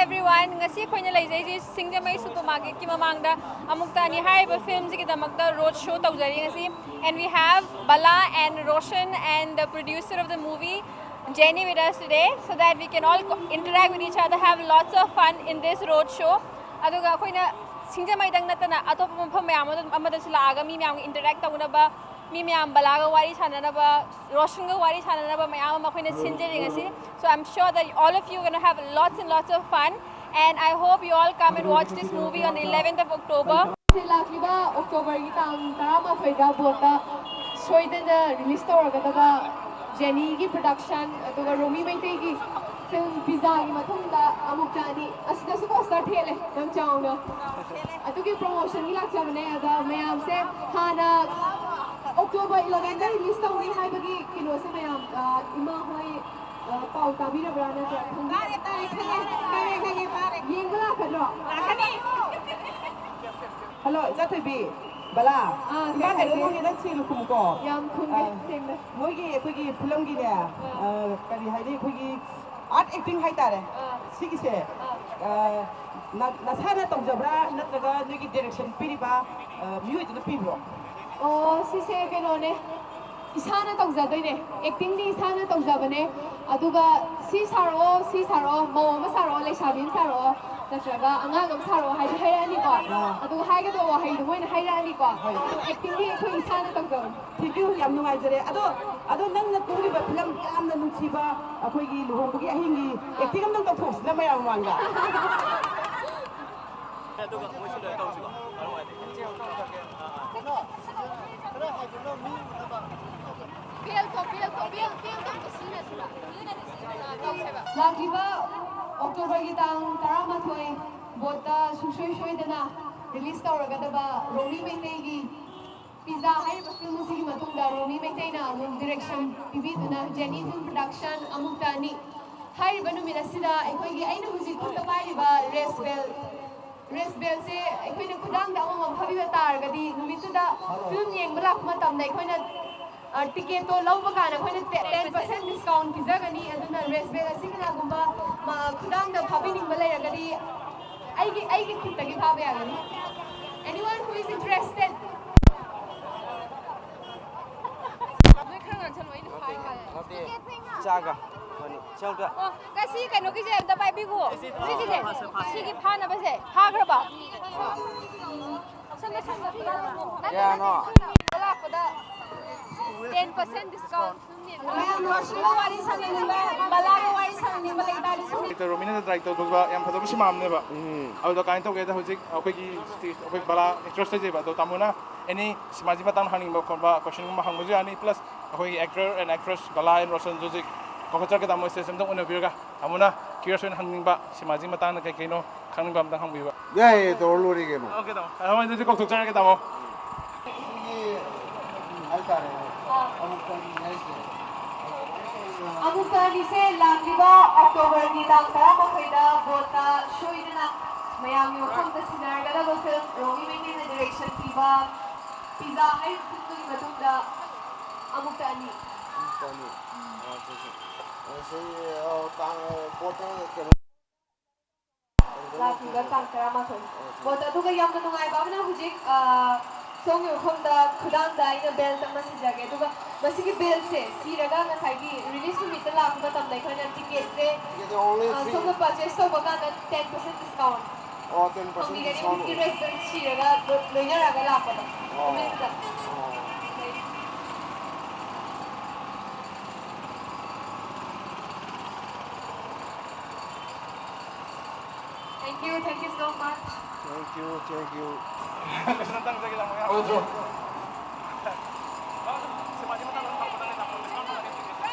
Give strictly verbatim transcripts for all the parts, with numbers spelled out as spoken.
Everyone, ꯉꯁꯤ ꯑꯩꯈꯣꯏꯅ ꯂꯩꯖꯩꯁꯤ ꯁꯤꯡꯖꯃꯩ super ꯃꯥꯔꯀꯦꯠꯀꯤ ꯃꯃꯥꯡꯗ ꯑꯃꯨꯛꯇ ꯑꯅꯤ ꯍꯥꯏꯔꯤꯕ ꯐꯤꯂꯝꯁꯤꯒꯤꯗꯃꯛꯇ ꯔꯣꯗ ꯁꯣ ꯇꯧꯖꯔꯤ ꯉꯁꯤ꯫ And we have Bala and Roshan and the producer of the movie, Jenny, with us today so that we can all co- interact with each other, have lots of fun in this road show. ꯑꯗꯨꯒ ꯑꯩꯈꯣꯏꯅ ꯁꯤꯡꯖꯃꯩꯗꯪ ꯅꯠꯇꯅ ꯑꯇꯣꯞꯄ ꯃꯐꯝ ꯃꯌꯥꯝ ꯑꯃꯗ- ꯑꯃꯗꯁꯨ ꯂꯥꯛꯑꯒ ꯃꯤ ꯃꯌꯥꯝꯒ interact ꯇꯧꯅꯕ, ꯃꯤ ꯃꯌꯥꯝ ꯕꯂꯥꯒ ꯋꯥꯔꯤ ꯁꯥꯟꯅꯅꯕ, ꯔꯣꯁꯟꯒ ꯋꯥꯔꯤ ꯁꯥꯟꯅꯅꯕ ꯃꯌꯥꯝ ꯑꯃ ꯑꯩꯈꯣꯏꯅ ꯁꯤꯟꯖꯔꯤ ꯉꯁꯤ꯫ So I'm sure that all of you are gonna have lots and lots of fun. And I hope you all come and watch this movie on the eleventh of October. ꯁꯤ ꯂꯥꯛꯂꯤꯕ ꯑꯣꯛꯇꯣꯕꯔꯒꯤ ꯇꯥꯡ ꯇꯔꯥꯃꯥꯊꯣꯏꯗ ꯕꯣꯠꯇ ꯁꯣꯏꯗꯅ ꯔꯤꯂꯤꯁ ꯇꯧꯔꯒꯗꯕ ꯖꯦꯅꯤꯒꯤ ꯄ꯭ꯔꯗꯛꯁꯟ ꯑꯗꯨꯒ ꯔꯣꯃꯤ ꯃꯩꯇꯩꯒꯤ film ꯄꯤꯖꯥꯒꯤ ꯃꯇꯨꯡꯗ ꯑꯃꯨꯛꯇ ꯑꯅꯤ ꯑꯁꯤꯗꯁꯨ ꯄꯣꯁꯇꯔ ꯊꯦꯠꯂꯦ ꯌꯥꯝ ꯆꯥꯎꯅ꯫ ꯑꯗꯨꯒꯤ ꯄ꯭ꯔꯣꯃꯣꯁꯟꯒꯤ ꯂꯥꯛꯆꯕꯅꯦ꯫ ꯑꯗ ꯃꯌꯥꯝꯁꯦ ꯍꯥꯟꯅ ꯑꯣꯛꯇꯣꯕꯔ ꯏꯂꯦꯚꯦꯟꯗ ꯔꯤꯂꯤꯁ ꯇꯧꯅꯤ ꯍꯥꯏꯕꯒꯤ ꯀꯩꯅꯣꯁꯦ ꯃꯌꯥꯝ, ꯑ, ꯏꯃꯥ ꯍꯣꯏ, ꯑ, ꯄꯥꯎ ꯇꯥꯕꯤꯔꯕ꯭ꯔꯥ ꯅꯠꯇ꯭ꯔꯒ ꯈꯪꯕꯤ- ꯇꯥꯔꯦ, ꯇꯥꯔꯦ, ꯈꯪꯉꯦ, ꯈꯪꯉꯦ, ꯈꯪꯉꯦ, ꯇꯥꯔꯦ꯫ ꯌꯦꯡꯕ ꯂꯥꯛꯀꯗ꯭ꯔꯣ? ꯂꯥꯛꯀꯅꯤ꯫ ꯍꯜꯂꯣ, ꯏꯆꯥꯊꯣꯏꯕꯤ, ꯕꯂꯥ, ꯑꯥ, ꯏꯃꯥ ꯀꯩꯅꯣ ꯀꯩꯗꯧꯔꯒꯦ? ꯍꯪꯒꯦ, ꯅꯪ ꯁꯦꯡꯅ ꯈꯨꯝꯃꯨꯀꯣ꯫ ꯌꯥꯝ ꯈꯨꯝꯒꯦ, ꯑꯥ, ꯁꯦꯡꯅ꯫ ꯃꯣꯏꯒꯤ ꯑꯩꯈꯣꯏꯒꯤ ꯐꯤꯂꯝꯒꯤꯅꯦ, ꯑꯥ, ꯀꯔꯤ ꯍꯥꯏꯅꯤ, ꯑꯩꯈꯣꯏꯒꯤ ꯑꯥꯔꯠ ꯑꯦꯛꯇꯤꯡ ꯍꯥꯏꯇꯥꯔꯦ, ꯑꯥ, ꯁꯤꯒꯤꯁꯦ, ꯑꯥ, ꯑꯥ, ꯅ-, ꯅꯁꯥꯅ ꯇꯧꯖꯕ꯭ꯔꯥ ꯅꯠꯇ꯭ꯔꯒ ꯅꯣꯏꯒꯤ ꯗꯥꯏꯔꯦꯛꯁꯟ ꯄꯤꯔꯤꯕ, ꯑꯥ, ꯃꯤꯑꯣꯏꯗꯨꯅ ꯄꯤꯕ꯭ꯔꯣ? ꯑꯣ, ꯁꯤꯁꯦ ꯀꯩꯅꯣꯅꯦ, ꯏꯁꯥꯅ ꯇꯧꯖꯗꯣꯏꯅꯦ꯫ ꯑꯦꯛꯇꯤꯡꯗꯤ ꯏꯁꯥꯅ ꯇꯧꯖꯕꯅꯦ꯫ ꯑꯗꯨꯒ ꯁꯤ ꯁꯥꯔꯛꯑꯣ, ꯁꯤ ꯁꯥꯔꯛꯑꯣ, ꯃꯧ ꯑꯃ ꯁꯥꯔꯛꯑꯣ, ꯂꯩꯁꯥꯕꯤ ꯑꯃ ꯁꯥꯔꯛꯑꯣ, ꯅꯠꯇ꯭ꯔꯒ ꯑꯉꯥꯡ ꯑꯃ ꯁꯥꯔꯛꯑꯣ ꯍꯥꯏꯗꯤ ꯍꯥꯏꯔꯛꯑꯅꯤꯀꯣ꯫ ꯑꯥ꯫ ꯑꯗꯨꯒ ꯍꯥꯏꯒꯗꯧꯕ ꯋꯥꯍꯩꯗꯣ ꯃꯣꯏꯅ ꯍꯥꯏꯔꯛꯑꯅꯤꯀꯣ꯫ ꯍꯣꯏ꯫ ꯑꯗꯨ ꯑꯦꯛꯇꯤꯡꯗꯤ ꯑꯩꯈꯣꯏ ꯏꯁꯥꯅ ꯇꯧꯖꯕꯅꯦ꯫ Thank you, ꯌꯥꯝ ꯅꯨꯡꯉꯥꯏꯖꯔꯦ꯫ ꯑꯗꯣ, ꯑꯗꯣ ꯅꯪꯅ ꯀꯨꯝꯂꯤꯕ ꯐꯤꯂꯝ ꯌꯥꯝꯅ ꯅꯨꯡꯁꯤꯕ ꯑꯩꯈꯣꯏꯒꯤ ꯂꯨꯍꯣꯡꯕꯒꯤ ꯑꯍꯤꯡꯒꯤ ꯑꯦꯛꯇꯤꯡ ꯑꯝꯇꯪ ꯇꯧꯊꯣꯛꯁꯤꯅ ꯃꯌꯥꯝ ꯃꯃꯥꯡꯗ꯫ ꯑꯗꯨꯒ ꯃꯣꯏꯁꯨ ꯂꯣꯏ ꯇꯧꯁꯤꯀꯣ꯫ ꯂꯥꯛꯂꯤꯕ ꯑꯣꯛꯇꯣꯕꯔꯒꯤ ꯇꯥꯡ ꯇꯔꯥꯃꯥꯊꯣꯏ ꯕꯣꯠꯇ ꯁꯨꯡꯁꯣꯏ ꯁꯣꯏꯗꯅ ꯔꯤꯂꯤꯁ ꯇꯧꯔꯒꯗꯕ ꯔꯣꯃꯤ ꯃꯩꯇꯩꯒꯤ ꯄꯤꯖꯥ ꯍꯥꯏꯔꯤꯕ ꯐꯤꯂꯝ ꯑꯁꯤꯒꯤ ꯃꯇꯨꯡꯗ ꯔꯣꯃꯤ ꯃꯩꯇꯩꯅ ꯑꯃꯨꯛ ꯗꯤꯔꯦꯛꯁꯟ ꯄꯤꯕꯤꯗꯨꯅ ꯖꯦꯅꯤ ꯐꯤꯂꯝ ꯄ꯭ꯔꯗꯛꯁꯟ ꯑꯃꯨꯛꯇ ꯑꯅꯤ ꯍꯥꯏꯔꯤꯕ ꯅꯨꯃꯤꯠ ꯑꯁꯤꯗ ꯑꯩꯈꯣꯏꯒꯤ ꯑꯩꯅ ꯍꯧꯖꯤꯛ ꯈꯨꯠꯇ ꯄꯥꯏꯔꯤꯕ ꯔꯦꯁ ꯕꯦꯜ, ꯔꯦꯁ ꯕꯦꯜꯁꯦ ꯑꯩꯈꯣꯏꯅ ꯈꯨꯗꯥꯡꯗ ꯑꯃꯃꯝ ꯍꯥꯞꯄꯤꯕ ꯇꯥꯔꯒꯗꯤ ꯅꯨꯃꯤꯠꯇꯨꯗ ꯐꯤꯂꯝ ꯌꯦꯡꯕ ꯂꯥꯛꯄ ꯃꯇꯝꯗ ꯑꯩꯈꯣꯏꯅ ꯇꯤꯀꯦꯠꯇꯣ ꯂꯧꯕ ꯀꯥꯟꯗ ꯑꯩꯈꯣꯏꯅ ꯇꯦꯟ ꯄꯥꯔꯁꯦꯟ ꯗꯤꯁꯀꯥꯎꯟ ꯄꯤꯖꯒꯅꯤ꯫ ꯑꯗꯨꯅ ꯔꯦꯁꯕꯦꯜ ꯑꯁꯤ ꯀꯅꯥꯒꯨꯝꯕ ꯃ- ꯈꯨꯗꯥꯡꯗ ꯐꯥꯕꯤꯅꯤꯡꯕ ꯂꯩꯔꯒꯗꯤ ꯑꯩꯒꯤ ꯑꯩꯒꯤ ꯈꯨꯠꯇꯒꯤ ꯐꯥꯕ ꯌꯥꯒꯅꯤ꯫ Anyone who is interested? ꯅꯣꯏ ꯈꯔ ꯉꯥꯡꯁꯜꯂꯣ, ꯑꯩꯅ ꯐꯥꯏ ꯍꯥꯏ꯫ ꯅꯠꯇꯦ, ꯏꯆꯥꯒ ꯑꯩꯈꯣꯏꯅꯤ ꯁꯤ ꯑꯝꯇ꯫ ꯑꯣ, ꯉꯁꯤ ꯀꯩꯅꯣꯒꯤꯁꯦ ꯑꯝꯇ ꯄꯥꯏꯕꯤꯈꯣ꯫ ꯁꯤꯒꯤꯁꯦ, ꯁꯤꯒꯤ ꯐꯥꯅꯕꯁꯦ ꯐꯥꯈ꯭ꯔꯕ? ꯁꯣꯝꯗ, ꯁꯣꯝꯗ ꯐꯥꯈ꯭ꯔꯕ? ꯅꯠꯇꯦ, ꯀꯌꯥꯅꯣ? ꯅꯠꯇꯦ, ꯁꯣꯝꯗ ꯂꯥꯛꯄꯗ ꯇꯦꯟ ꯄꯥꯔꯁꯦꯟ ꯗꯤꯁꯀꯥꯎꯟ꯫ ꯃꯌꯥꯝ ꯔꯣꯁꯅꯤꯒ ꯋꯥꯔꯤ ꯁꯥꯟꯅꯅꯤꯡꯕ, ꯕꯂꯥꯒ ꯋꯥꯔꯤ ꯁꯥꯟꯅꯅꯤꯡꯕ ꯂꯩ ꯇꯥꯔꯗꯤ ꯁꯣꯝꯗ꯫ ꯗꯥꯏꯔꯦꯛꯇꯔ ꯔꯣꯃꯤꯅ ꯗꯥꯏꯔꯦꯛ ꯇꯧꯊꯣꯛꯄ ꯌꯥꯝ ꯐꯖꯕ ꯁꯤꯃꯥ ꯑꯃꯅꯦꯕ꯫ ꯑꯗꯨꯗ ꯀꯃꯥꯏꯅ ꯇꯧꯒꯦꯗ, ꯍꯧꯖꯤꯛ ꯑꯩꯈꯣꯏꯒꯤ ꯁ꯭ꯇꯦꯖ, ꯑꯩꯈꯣꯏ ꯕꯂꯥ ꯑꯦꯛꯇ꯭ꯔꯦꯁ ꯂꯩꯖꯩꯕ, ꯑꯗꯣ ꯇꯥꯃꯣꯅ ꯑꯦꯅꯤ ꯁꯤꯃꯥꯁꯤ ꯃꯇꯥꯡꯗ ꯍꯪꯅꯤꯡꯕ ꯈꯣꯠꯄ ꯀꯣꯏꯁꯟꯒꯨꯝꯕ ꯍꯪꯕꯁꯨ ꯌꯥꯅꯤ꯫ ꯄ꯭ꯂꯁ ꯑꯩꯈꯣꯏꯒꯤ actor and actress Bala and ꯔꯣꯁꯟꯁꯨ ꯍꯧꯖꯤꯛ ꯀꯧꯈꯠꯆꯔꯛꯀꯦ ꯇꯥꯃꯣ, ꯁ꯭ꯇꯦꯖ ꯑꯝꯇꯪ ꯎꯅꯕꯤꯔꯒ꯫ ꯇꯥꯃꯣꯅ ꯀ꯭ꯌꯨꯔꯤꯌꯁ ꯑꯣꯏꯅ ꯍꯪꯅꯤꯡꯕ ꯁꯤꯃꯥꯁꯤ ꯃꯇꯥꯡꯗ ꯀꯩ ꯀꯩꯅꯣ ꯈꯪꯅꯤꯡꯕ ꯑꯝꯇꯪ ꯍꯪꯕꯤꯌꯨꯕ꯫ ꯌꯥꯏꯌꯦ, ꯇꯧꯔ ꯂꯣꯏꯔꯦ ꯀꯩꯅꯣ꯫ ꯑꯣꯀꯦ ꯇꯥꯃꯣ, ꯑꯗꯨꯃꯥꯏꯅ ꯑꯗꯨꯗꯤ ꯀꯧꯊꯣꯛꯆꯔꯒꯦ ꯇꯥꯃꯣ꯫ ꯍꯥꯏꯇꯥꯔꯦ꯫ ꯑꯃꯨꯛꯇꯪ ꯍꯥꯏꯁꯦ꯫ ꯑꯃꯨꯛꯇ ꯑꯅꯤꯁꯦ ꯂꯥꯛꯂꯤꯕ ꯑꯣꯛꯇꯣꯕꯔꯒꯤ ꯇꯥꯡ ꯇꯔꯥꯃꯥꯄꯟꯗ ꯕꯣꯠꯇ ꯁꯣꯏꯗꯅ ꯃꯌꯥꯝꯒꯤ ꯃꯐꯝꯗ ꯁꯤꯟꯅꯔꯒꯗꯕ ꯐꯤꯂꯝ ꯔꯣꯃꯤ ꯃꯩꯇꯩꯅ ꯗꯤꯔꯦꯛꯁꯟ ꯄꯤꯕ ꯄꯤꯖꯥ ꯍꯩ ꯐꯤꯂꯝꯗꯨꯒꯤ ꯃꯇꯨꯡꯗ ꯑꯃꯨꯛꯇ ꯑꯅꯤ꯫ ꯑꯃꯨꯛꯇꯪ꯫ ꯑꯣ, ꯑꯠꯆꯥ, ꯑꯠꯆꯥ꯫ ꯑ, ꯁꯤ, ꯑ, ꯇꯥꯡ, ꯑ, ꯕꯣꯠꯇ ꯀꯩꯅꯣ ꯂꯥꯛꯂꯤꯕ ꯇꯥꯡ ꯇꯔꯥꯃꯥꯄꯟ꯫ ꯕꯣꯠꯇ꯫ ꯑꯗꯨꯒ ꯌꯥꯝꯅ ꯅꯨꯡꯉꯥꯏꯕ ꯑꯃꯅ ꯍꯧꯖꯤꯛ, ꯑ, ꯁꯣꯝꯒꯤ ꯃꯐꯝꯗ ꯈꯨꯗꯥꯡꯗ ꯑꯩꯅ ꯕꯦꯜꯠ ꯑꯃ ꯁꯤꯖꯒꯦ꯫ ꯑꯗꯨꯒ ꯃꯁꯤꯒꯤ ꯕꯦꯜꯠꯁꯦ ꯁꯤꯔꯒ ꯉꯁꯥꯏꯒꯤ ꯔꯤꯂꯤꯁ ꯅꯨꯃꯤꯠꯇ ꯂꯥꯛꯄ ꯃꯇꯝꯗ ꯑꯩꯈꯣꯏꯅ ꯇꯤꯀꯦꯠꯁꯦ, ꯇꯤꯀꯦꯠꯁꯦ only ꯑ, free꯫ ꯁꯣꯝꯅ ꯄꯔꯆꯦꯁ ꯇꯧꯕ ꯀꯥꯟꯗ ꯇꯦꯟ ꯄꯥꯔꯁꯦꯟ ꯗꯤꯁꯀꯥꯎꯟ ꯑꯣ, ꯇꯦꯟ ꯄꯥꯔꯁꯦꯟ ꯐꯪꯕꯤꯒꯅꯤ꯫ ꯗꯤꯁꯀꯥꯎꯟ꯫ ꯍꯧꯖꯤꯛꯀꯤ ꯔꯦꯁ ꯕꯦꯜꯠ ꯁꯤꯔꯒ ꯂꯣ-, ꯂꯣꯏꯅꯔꯒ ꯂꯥꯛꯄꯗꯣ꯫ ꯑꯣ꯫ ꯅꯨꯃꯤꯠꯇꯨꯗ꯫ ꯑꯣ꯫ Thank you, thank you so much. Thank you, thank you꯫ ꯀꯣꯏꯁꯟ ꯑꯝꯇꯪ ꯍꯪꯖꯒꯦ ꯇꯥꯃꯣ, ꯌꯥꯒꯗ꯭ꯔꯣ? ꯁꯤꯃꯥꯁꯤ ꯃꯇꯥꯡꯗ ꯍꯪꯕꯗ ꯇꯥꯃꯣ ꯗꯤꯁꯀꯥꯎꯟ ꯐꯪꯒꯅꯤ?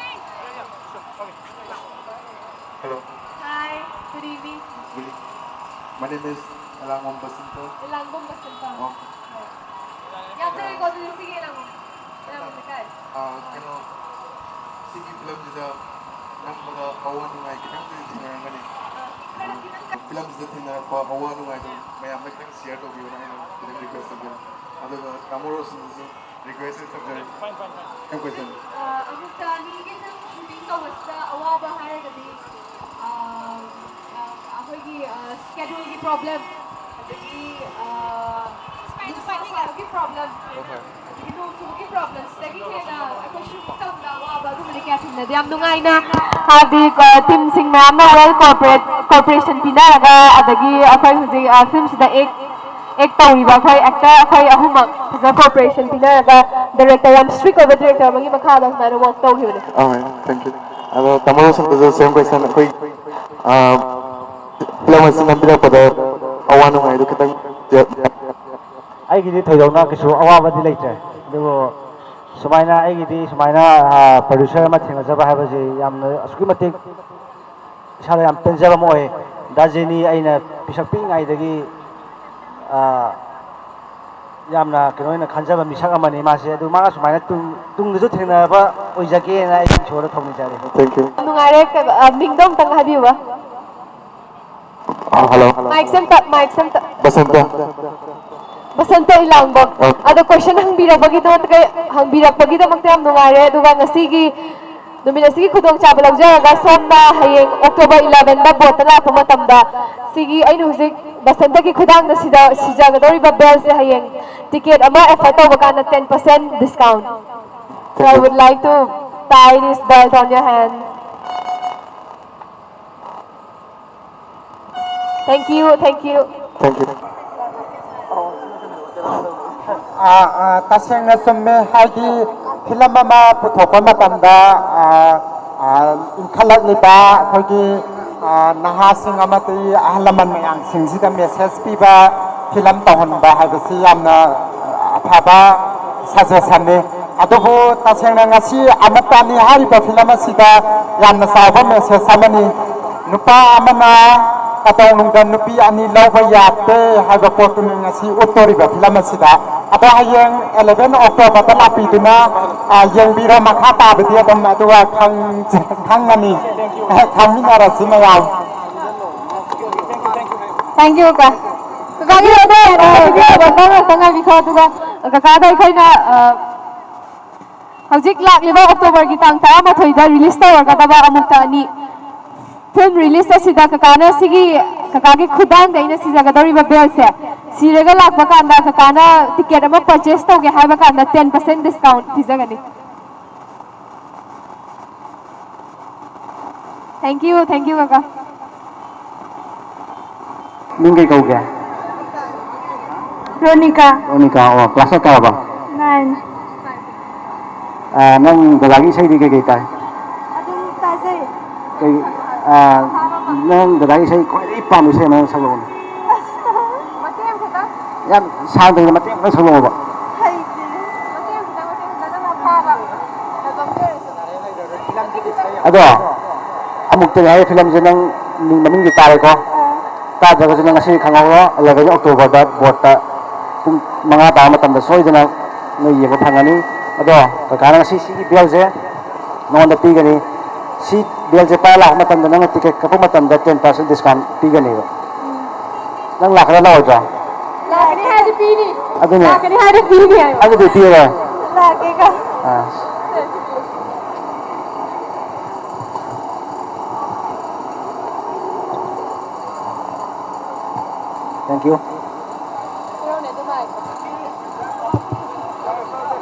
ꯌꯥ, ꯌꯥ, ꯁꯨꯔ, okay. Hello, Hi, good evening. good evening. My name is Elangbam Basanta. Elangbam Basanta. ꯑꯣ꯫ ꯌꯥꯝ ꯅꯨꯡꯉꯥꯏꯀꯣ ꯑꯗꯨꯗꯤ ꯁꯤꯒꯤ ꯂꯝ-, ꯂꯝꯁꯦ ꯀꯥꯏ? ꯑꯥ, ꯀꯩꯅꯣ, ꯁꯤꯒꯤ ꯐꯤꯂꯝꯁꯤꯗ ꯅꯝꯕꯗ ꯑꯋꯥ ꯅꯨꯡꯉꯥꯏ ꯈꯤꯇꯪꯗꯤ ꯊꯦꯡꯅꯔꯝꯒꯅꯤ꯫ ꯑꯥ, ꯈꯔ ꯈꯤꯇꯪ ꯐꯤꯂꯝꯁꯤꯗ ꯊꯦꯡꯅꯔꯛꯄ ꯑꯋꯥ ꯅꯨꯡꯉꯥꯏꯗꯣ ꯃꯌꯥꯝꯗ ꯈꯤꯇꯪ ꯁꯤꯌꯔ ꯇꯧꯕꯤꯌꯣꯅ ꯑꯩꯅ ꯈꯤꯇꯪ ꯔꯤꯀ꯭ꯋꯦꯁ ꯇꯧꯖꯔꯤ꯫ ꯑꯗꯨꯒ ꯇꯥꯃꯣ ꯔꯣꯁꯟꯁꯤꯁꯨ Request ꯇꯧꯖꯔꯤ꯫ ꯁꯦꯝ ꯀꯣꯏꯁꯟ꯫ ꯑ, ꯑꯃꯨꯛꯇ ꯅꯤꯒꯦ, ꯅꯪ ꯁꯨꯇꯤꯡ ꯇꯧꯕꯁꯤꯗ ꯑꯋꯥꯕ ꯍꯥꯏꯔꯒꯗꯤ, ꯑ, ꯑ, ꯑꯩꯈꯣꯏꯒꯤ, ꯑ, ꯁ꯭ꯀꯦꯗꯨꯜꯒꯤ ꯄ꯭ꯔꯣꯕ꯭ꯂꯦꯝ, ꯑꯗꯒꯤ, ꯑ, ꯅꯨꯡꯁꯥ ꯁꯥꯕꯒꯤ ꯄ꯭ꯔꯣꯕ꯭ꯂꯦꯝ, ꯑꯗꯒꯤ ꯅꯣꯡ ꯆꯨꯕꯒꯤ ꯄ꯭ꯔꯣꯕ꯭ꯂꯦꯝ, ꯁꯤꯗꯒꯤ ꯍꯦꯟꯅ ꯑꯩꯈꯣꯏ ꯁꯨꯇꯤꯡ ꯇꯧꯕꯗ ꯑꯋꯥꯕ ꯑꯗꯨꯒꯨꯝꯕꯗꯤ ꯀꯌꯥ ꯊꯦꯡꯅꯗꯦ꯫ ꯌꯥꯝ ꯅꯨꯡꯉꯥꯏꯅ ꯍꯥꯏꯕꯗꯤ, ꯑ, ꯇꯤꯝꯁꯤꯡ ꯃꯌꯥꯝꯅ ꯋꯦꯜ ꯀꯣꯑꯣꯄꯔꯦꯠ, ꯀꯣꯑꯣꯄꯔꯦꯁꯟ ꯄꯤꯅꯔꯒ, ꯑꯗꯒꯤ ꯑꯩꯈꯣꯏ ꯍꯧꯖꯤꯛ, ꯑ, ꯐꯤꯂꯝꯁꯤꯗ ꯑꯦꯛ ꯑꯦꯛ ꯇꯧꯔꯤꯕ ꯑꯩꯈꯣꯏ ꯑꯦꯛꯇꯔ ꯑꯩꯈꯣꯏ ꯑꯍꯨꯝꯃꯛ ꯐꯖꯅ ꯀꯣꯑꯣꯄꯔꯦꯁꯟ ꯄꯤꯅꯔꯒ ꯗꯥꯏꯔꯦꯛꯇꯔ, ꯌꯥꯝ ꯏꯁꯇ꯭ꯔꯤꯛ ꯑꯣꯏꯕ ꯗꯥꯏꯔꯦꯛꯇꯔ ꯑꯃꯒꯤ ꯃꯈꯥꯗ ꯁꯨꯃꯥꯏꯅ ꯋꯥꯛ ꯇꯧꯈꯤꯕꯅꯦ꯫ ꯑꯥ, thank you. ꯑꯗꯣ ꯇꯥꯃꯣ ꯔꯣꯁꯟꯗꯁꯨ ꯁꯦꯝ ꯀꯣꯏꯁꯟ꯫ ꯑꯩꯈꯣꯏ, ꯑꯥ, ꯐꯤꯂꯝ ꯑꯁꯤ ꯅꯝꯕꯤꯔꯛꯄꯗ ꯑꯋꯥ ꯅꯨꯡꯉꯥꯏꯗꯨ ꯈꯤꯇꯪ ꯑꯩꯒꯤꯗꯤ ꯊꯣꯏꯗꯣꯛꯅ ꯀꯩꯁꯨ ꯑꯋꯥꯕꯗꯤ ꯂꯩꯇ꯭ꯔꯦ, ꯑꯗꯨꯕꯨ ꯁꯨꯃꯥꯏꯅ ꯑꯩꯒꯤꯗꯤ ꯁꯨꯃꯥꯏꯅ, ꯑꯥ, ꯄ꯭ꯔꯣꯗ꯭ꯌꯨꯁꯔ ꯑꯃ ꯊꯦꯡꯅꯖꯕ ꯍꯥꯏꯕꯁꯤ ꯌꯥꯝꯅ ꯑꯁꯨꯛꯀꯤ ꯃꯇꯤꯛ ꯏꯁꯥꯗ ꯌꯥꯝ ꯄꯦꯟꯖꯕ ꯑꯃ ꯑꯣꯏ꯫ ꯗꯥ ꯖꯦꯅꯤ ꯑꯩꯅ ꯄꯤꯁꯛ ꯄꯤꯛꯏꯉꯩꯗꯒꯤ, ꯑꯥ, ꯌꯥꯝꯅ ꯀꯩꯅꯣ ꯑꯣꯏꯅ ꯈꯟꯖꯕ ꯃꯤꯁꯛ ꯑꯃꯅꯤ ꯃꯥꯁꯦ꯫ ꯑꯗꯨ ꯃꯥꯒ ꯁꯨꯃꯥꯏꯅ ꯇꯨꯡ-, ꯇꯨꯡꯗꯁꯨ ꯊꯦꯡꯅꯕ ꯑꯣꯏꯖꯒꯦꯅ ꯑꯩ ꯏꯁꯣꯔꯗ ꯊꯧꯅꯤꯖꯔꯤ꯫ Thank you. ꯌꯥꯝ ꯅꯨꯡꯉꯥꯏꯔꯦ꯫ ꯀꯩ-, ꯑ, ꯃꯤꯡꯗꯣ ꯑꯃꯨꯛꯇꯪ ꯍꯥꯏꯕꯤꯌꯨꯕ꯫ ꯑ, hello. ꯃꯥꯏꯛ ꯁꯦꯝꯇ, ꯃꯥꯏꯛ ꯁꯦꯝꯇ꯫ ꯕꯁꯟꯇ꯫ ꯕꯁꯟꯇ ꯏꯂꯥꯡꯕꯝ꯫ ꯑ꯫ ꯑꯗꯣ ꯀꯣꯏꯁꯟ ꯍꯪꯕꯤꯔꯛꯄꯒꯤꯗꯃꯛꯇ, ꯍꯪꯕꯤꯔꯛꯄꯒꯤꯗꯃꯛꯇ ꯌꯥꯝ ꯅꯨꯡꯉꯥꯏꯔꯦ꯫ ꯑꯗꯨꯒ ꯉꯁꯤꯒꯤ ꯅꯨꯃꯤꯠ ꯑꯁꯤꯒꯤ ꯈꯨꯗꯣꯡꯆꯥꯕ ꯂꯧꯖꯔꯒ ꯁꯣꯝꯅ ꯍꯌꯦꯡ October elevenꯗ ꯚꯣꯠꯇ ꯂꯥꯛꯄ ꯃꯇꯝꯗ ꯁꯤꯒꯤ ꯑꯩꯅ ꯍꯧꯖꯤꯛ ꯕꯁꯟꯇꯒꯤ ꯈꯨꯗꯥꯡꯗ ꯁꯤꯗ ꯁꯤꯖꯒꯗꯧꯔꯤꯕ ꯕꯦꯜꯁꯦ ꯍꯌꯦꯡ ꯇꯤꯀꯦꯠ ꯑꯃ ꯑꯦꯐꯣꯔꯗ ꯇꯧꯕ ꯀꯥꯟꯗ ten percent discount. So I would like to tie this belt on your hand. Thank you, thank you. Thank you. ꯑꯥ, ꯑꯥ, ꯇꯁꯦꯡꯅ ꯆꯨꯝꯃꯦ꯫ ꯍꯥꯏꯗꯤ ꯐꯤꯂꯝ ꯑꯃ ꯄꯨꯊꯣꯛꯄ ꯃꯇꯝꯗ, ꯑꯥ, ꯑꯥ, ꯏꯟꯈꯠꯂꯛꯂꯤꯕ ꯑꯩꯈꯣꯏꯒꯤ, ꯑꯥ, ꯅꯍꯥꯁꯤꯡ ꯑꯃꯗꯤ ꯑꯍꯜ ꯂꯃꯟ ꯃꯌꯥꯝꯁꯤꯡꯁꯤꯗ ꯃꯦꯁꯦꯖ ꯄꯤꯕ ꯐꯤꯂꯝ ꯇꯧꯍꯟꯕ ꯍꯥꯏꯕꯁꯤ ꯌꯥꯝꯅ ꯑꯐꯕ ꯁꯖꯦꯁꯟꯅꯤ꯫ ꯑꯗꯨꯕꯨ ꯇꯁꯦꯡꯅ ꯉꯁꯤ ꯑꯃꯠꯇ ꯑꯅꯤ ꯍꯥꯏꯔꯤꯕ ꯐꯤꯂꯝ ꯑꯁꯤꯗ ꯌꯥꯝꯅ ꯆꯥꯎꯕ ꯃꯦꯁꯦꯖ ꯑꯃꯅꯤ꯫ ꯅꯨꯄꯥ ꯑꯃꯅ ꯀꯗꯧꯅꯨꯡꯗ ꯅꯨꯄꯤ ꯑꯅꯤ ꯂꯧꯕ ꯌꯥꯗꯦ ꯍꯥꯏꯕ ꯄꯣꯠꯇꯨꯅꯤ ꯉꯁꯤ ꯎꯠꯇꯣꯔꯤꯕ ꯐꯤꯂꯝ ꯑꯁꯤꯗ꯫ ꯑꯗꯣ ꯍꯌꯦꯡ eleven Octoberꯗ ꯂꯥꯛꯄꯤꯗꯨꯅ, ꯑ, ꯌꯦꯡꯕꯤꯔꯣ, ꯃꯈꯥ ꯇꯥꯕꯗꯤ ꯑꯗꯨꯝ ꯑꯗꯨꯒ ꯈꯪ-, ꯈꯪꯉꯅꯤ꯫ ꯈꯪꯃꯤꯟꯅꯔꯁꯤ ꯃꯌꯥꯝ꯫ Thank you, ꯀꯀꯥ꯫ ꯀꯀꯥꯒꯤ ꯑꯣꯏꯕ, ꯑ, ꯉꯥꯛꯇꯪ ꯉꯥꯏꯕꯤꯈꯣ, ꯑꯗꯨꯒ ꯀꯀꯥꯗ ꯑꯩꯈꯣꯏꯅ, ꯑ, ꯍꯧꯖꯤꯛ ꯂꯥꯛꯂꯤꯕ ꯑꯣꯛꯇꯣꯕꯔꯒꯤ ꯇꯥꯡ ꯇꯔꯥꯃꯥꯊꯣꯏꯗ release ꯇꯧꯔꯒꯗꯕ ꯑꯃꯨꯛꯇ ꯑꯅꯤ film release ꯑꯁꯤꯗ ꯀꯀꯥꯅ ꯁꯤꯒꯤ, ꯀꯀꯥꯒꯤ ꯈꯨꯗꯥꯡꯗ ꯑꯩꯅ ꯁꯤꯖꯒꯗꯧꯔꯤꯕ bellꯁꯦ ꯁꯤꯔꯒ ꯂꯥꯛꯄ ꯀꯥꯟꯗ ꯀꯀꯥꯅ ticket ꯑꯃ purchase ꯇꯧꯒꯦ ꯍꯥꯏꯕ ꯀꯥꯟꯗ ten percent discount ꯄꯤꯖꯒꯅꯤ꯫ Thank you, thank you, ꯀꯀꯥ꯫ ꯃꯤꯡ ꯀꯩ ꯀꯧꯒꯦ? ꯔꯣꯅꯤꯀꯥ꯫ ꯔꯣꯅꯤꯀꯥ, ꯑꯣ, class ꯀꯌꯥ ꯀꯥꯔꯕ? Nine꯫ ꯑꯥ, ꯅꯪ ꯗꯗꯥꯒꯤ ꯏꯁꯩꯗꯤ ꯀꯩꯀꯩ ꯇꯥꯏ? ꯑꯗꯨꯝ ꯇꯥꯖꯩ꯫ ꯀꯩ, ꯑꯥ, ꯅꯪ ꯗꯗꯥꯒꯤ ꯏꯁꯩ ꯈ꯭ꯋꯥꯏꯗꯒꯤ ꯄꯥꯝꯕ ꯏꯁꯩ ꯑꯃ ꯁꯛꯂꯛꯎꯅꯦ꯫ ꯃꯇꯦꯛ ꯑꯃꯈꯛꯇꯪ꯫ ꯌꯥꯝ ꯁꯥꯡꯗꯕꯤꯗ ꯃꯇꯦꯛ ꯑꯃꯈꯛꯇꯪ ꯁꯛꯂꯛꯑꯣꯕ꯫ ꯍꯩꯇꯦ꯫ ꯃꯇꯦꯛ ꯑꯃꯈꯛꯇꯪ, ꯃꯇꯦꯛ ꯑꯃꯈꯛꯇꯪ ꯅꯪꯅ ꯐꯥꯕ꯫ ꯑꯗꯣ, ꯑꯃꯨꯛꯇꯅꯤ ꯍꯥꯏꯔꯤꯕ filmꯁꯦ ꯅꯪ ꯃꯤꯡ ꯃꯃꯤꯡꯗꯤ ꯇꯥꯔꯦꯀꯣ? ꯑꯥ꯫ ꯇꯥꯗ꯭ꯔꯒꯁꯨ ꯅꯪ ꯉꯁꯤ ꯈꯪꯍꯧꯔꯣ, eleven Octoberꯗ boardꯇ ꯄꯨꯡ ꯃꯉꯥ ꯇꯥꯕ ꯃꯇꯝꯗ ꯁꯣꯏꯗꯅ ꯅꯣꯏ ꯌꯦꯡꯕ ꯐꯪꯒꯅꯤ꯫ ꯑꯗꯣ, ꯀꯀꯥꯅ ꯉꯁꯤ ꯁꯤꯒꯤ bellꯁꯦ ꯅꯉꯣꯟꯗ ꯄꯤꯒꯅꯤ꯫ ꯁꯤ bellꯁꯦ ꯄꯥꯏꯔ ꯂꯥꯛꯄ ꯃꯇꯝꯗ ꯅꯪꯅ ticket ꯀꯛꯄ ꯃꯇꯝꯗ ten percent discount ꯄꯤꯒꯅꯦꯕ꯫ ꯅꯪ ꯂꯥꯛꯀꯗ꯭ꯔꯥ ꯂꯥꯛꯑꯣꯏꯗ꯭ꯔꯥ? ꯂꯥꯛꯀꯅꯤ ꯍꯥꯏꯔꯗꯤ ꯄꯤꯅꯤ꯫ ꯑꯗꯨꯅꯦ꯫ ꯂꯥꯛꯀꯅꯤ ꯍꯥꯏꯔꯗꯤ ꯄꯤꯅꯤ ꯍꯥꯏꯌꯣ꯫ ꯑꯗꯨꯗꯤ ꯄꯤꯔꯣꯏ꯫ ꯂꯥꯛꯀꯦꯀꯣ꯫ ꯑꯥ꯫ Thank you꯫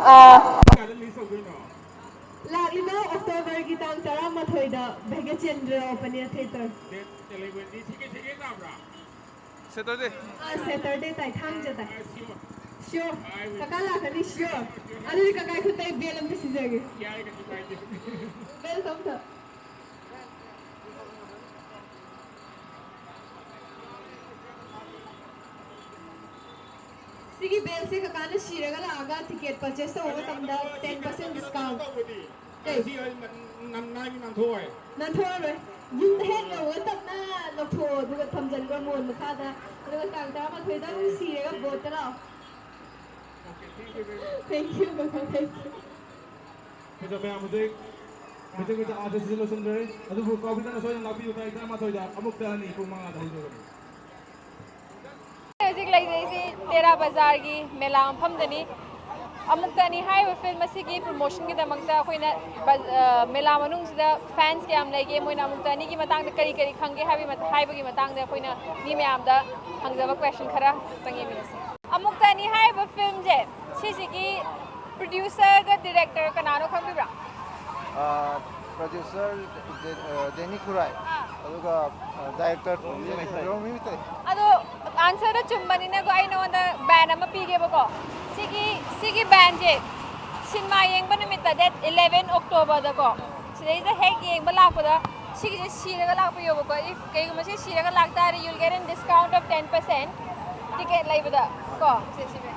ꯑꯥ, ꯂꯥꯛꯂꯤꯕ ꯑꯣꯛꯇꯣꯕꯔꯒꯤ ꯇꯥꯡ ꯇꯔꯥꯃꯥꯊꯣꯏꯗ Bhagyachandra Open Air Theatre꯫ Saturday꯫ ꯑꯥ, Saturday ꯇꯥꯏ, ꯊꯥꯡꯖ ꯇꯥꯏ꯫ Sure꯫ ꯀꯀꯥ ꯂꯥꯛꯀꯅꯤ, sure꯫ ꯑꯗꯨꯗꯤ ꯀꯀꯥ ꯈꯨꯠꯇ ꯑꯩ bell ꯑꯝꯇ ꯁꯤꯖꯒꯦ꯫ Bell ꯑꯝꯇ꯫ ꯁꯤꯒꯤ bellꯁꯦ ꯀꯀꯥꯅ ꯁꯤꯔꯒ ꯂꯥꯛꯑꯒ ticket purchase ꯇꯧꯕ ꯃꯇꯝꯗ ten percent discount꯫ ꯀꯩ? ꯅꯥꯟꯊꯣꯛꯑꯔꯣꯏ꯫ ꯌꯨꯝꯗ ꯍꯦꯛ ꯌꯧꯔꯒ ꯇꯞꯅ ꯂꯧꯊꯣꯛꯑꯣ, ꯑꯗꯨꯒ ꯊꯝꯖꯤꯟꯈ꯭ꯔꯣ ꯃꯣꯟ ꯃꯈꯥꯗ꯫ ꯑꯗꯨꯒ ꯇꯥꯡ ꯇꯔꯥꯃꯥꯊꯣꯏꯗ ꯑꯃꯨꯛ ꯁꯤꯔꯒ boardꯇ ꯂꯥꯛꯑꯣ꯫ Thank you, ꯀꯀꯥ, thank you꯫ ꯐꯖꯕ ꯃꯌꯥꯝ ꯍꯧꯖꯤꯛ music with the artist ꯂꯣꯏꯁꯤꯟꯈ꯭ꯔꯦ꯫ ꯑꯗꯨꯕꯨ ꯀꯥꯎꯕꯤꯗꯅ ꯁꯣꯏꯗꯅ ꯂꯥꯛꯄꯤꯌꯨ, ꯇꯥꯔꯤꯛ ꯇꯔꯥꯃꯥꯊꯣꯏꯗ ꯑꯃꯨꯛꯇ ꯑꯅꯤ ꯄꯨꯡ ꯃꯉꯥꯗ ꯍꯧꯖꯔꯒꯅꯤ꯫ ꯍꯧꯖꯤꯛ ꯂꯩꯖꯩꯁꯤ ꯇꯦꯔꯥ ꯕꯖꯥꯔꯒꯤ ꯃꯦꯂꯥ ꯃꯐꯝꯗꯅꯤ꯫ ꯑꯃꯨꯛꯇ ꯑꯅꯤ ꯍꯥꯏꯔꯤꯕ ꯐꯤꯂꯝ ꯑꯁꯤꯒꯤ ꯄ꯭ꯔꯣꯃꯣꯁꯟꯒꯤꯗꯃꯛꯇ ꯑꯩꯈꯣꯏꯅ ꯕ-, ꯑ, ꯃꯦꯂꯥ ꯃꯅꯨꯡꯁꯤꯗ ꯐꯦꯟꯁ ꯀꯌꯥꯝ ꯂꯩꯒꯦ, ꯃꯣꯏꯅ ꯑꯃꯨꯛꯇ ꯑꯅꯤꯒꯤ ꯃꯇꯥꯡꯗ ꯀꯔꯤ ꯀꯔꯤ ꯈꯪꯒꯦ ꯍꯥꯏꯕꯒꯤ ꯃꯇ-, ꯍꯥꯏꯕꯒꯤ ꯃꯇꯥꯡꯗ ꯑꯩꯈꯣꯏꯅ ꯃꯤ ꯃꯌꯥꯝꯗ ꯍꯪꯖꯕ ꯀ꯭ꯋꯦꯁꯟ ꯈꯔ ꯑꯃꯨꯛꯇꯪ ꯌꯦꯡꯃꯤꯟꯅꯁꯤ꯫ ꯑꯃꯨꯛꯇ ꯑꯅꯤ ꯍꯥꯏꯔꯤꯕ ꯐꯤꯂꯝꯁꯦ ꯁꯤꯁꯤꯒꯤ ꯄ꯭ꯔꯣꯗ꯭ꯌꯨꯁꯔꯒ ꯗꯤꯔꯦꯛꯇꯔ ꯀꯅꯥꯅꯣ ꯈꯪꯕꯤꯕ꯭ꯔꯥ? ꯄ꯭ꯔꯣꯗ꯭ꯌꯨꯁꯔ ꯗꯦꯅꯤ ꯈꯨꯔꯥꯏ, ꯑꯗꯨꯒ ꯗꯥꯏꯔꯦꯛꯇꯔ ꯔꯣꯃꯤ ꯃꯩꯇꯩ꯫ ꯑꯗꯣ ꯑꯟꯁꯔꯗꯣ ꯆꯨꯝꯕꯅꯤꯅꯀꯣ, ꯑꯩ ꯅꯉꯣꯟꯗ ꯕꯦꯟ ꯑꯃ ꯄꯤꯒꯦꯕꯀꯣ꯫ ꯁꯤꯒꯤ ꯁꯤꯒꯤ ꯕꯦꯟꯁꯦ ꯁꯤꯅꯦꯃꯥ ꯌꯦꯡꯕ ꯅꯨꯃꯤꯠꯇ, ꯗꯦꯠ ꯏꯂꯦꯚꯦꯟ ꯑꯣꯛꯇꯣꯕꯔꯗꯀꯣ, ꯁꯤꯗꯩꯗ ꯍꯦꯛ ꯌꯦꯡꯕ ꯂꯥꯛꯄꯗ ꯁꯤꯒꯤꯁꯦ ꯁꯤꯔꯒ ꯂꯥꯛꯄꯤꯌꯣꯕꯀꯣ꯫ If ꯀꯩꯒꯨꯝꯕ ꯁꯤ ꯁꯤꯔꯒ ꯂꯥꯛꯇꯥꯔꯗꯤ, you'll get a discount of ten percent ticket ꯂꯩꯕꯗ ꯀꯣ꯫ ꯁꯦ, ꯁꯤ ꯕꯦꯟ꯫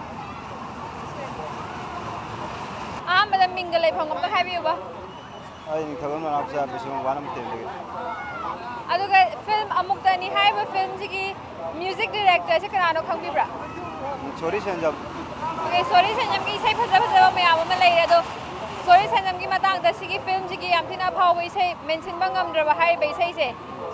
ꯑꯍꯥꯟꯕꯗ ꯃꯤꯡꯒ ꯂꯩꯐꯝ ꯑꯝꯇ ꯍꯥꯏꯕꯤꯌꯨꯕ꯫ ꯑꯩ ꯅꯤꯡꯊꯧꯖꯝ ꯅꯅꯥꯎꯆꯥ ꯕꯤꯁꯅꯨ ꯋꯥꯅ ꯃꯇꯦꯝꯗꯒꯤ꯫ ꯑꯗꯨꯒ ꯐꯤꯂꯝ ꯑꯃꯨꯛꯇ ꯑꯅꯤ ꯍꯥꯏꯔꯤꯕ ꯐꯤꯂꯝꯁꯤꯒꯤ ꯃ꯭ꯌꯨꯖꯤꯛ ꯗꯤꯔꯦꯛꯇꯔꯁꯦ ꯀꯅꯥꯅꯣ ꯈꯪꯕꯤꯕ꯭ꯔꯥ? ꯁꯣꯔꯤ ꯁꯦꯟꯖꯝ꯫ ꯑꯣꯀꯦ, ꯁꯣꯔꯤ ꯁꯦꯟꯖꯝꯒꯤ ꯏꯁꯩ ꯐꯖ ꯐꯖꯕ ꯃꯌꯥꯝ ꯑꯃ ꯂꯩꯔꯦ, ꯑꯗꯣ ꯁꯣꯔꯤ ꯁꯦꯟꯖꯝꯒꯤ ꯃꯇꯥꯡꯗ ꯁꯤꯒꯤ ꯐꯤꯂꯝꯁꯤꯒꯤ ꯌꯥꯝ ꯊꯤꯅ ꯑꯐꯥꯎꯕ ꯏꯁꯩ, ꯃꯦꯟꯁꯤꯟꯕ ꯉꯝꯗ꯭ꯔꯕ ꯍꯥꯏꯔꯤꯕ ꯏꯁꯩꯁꯦ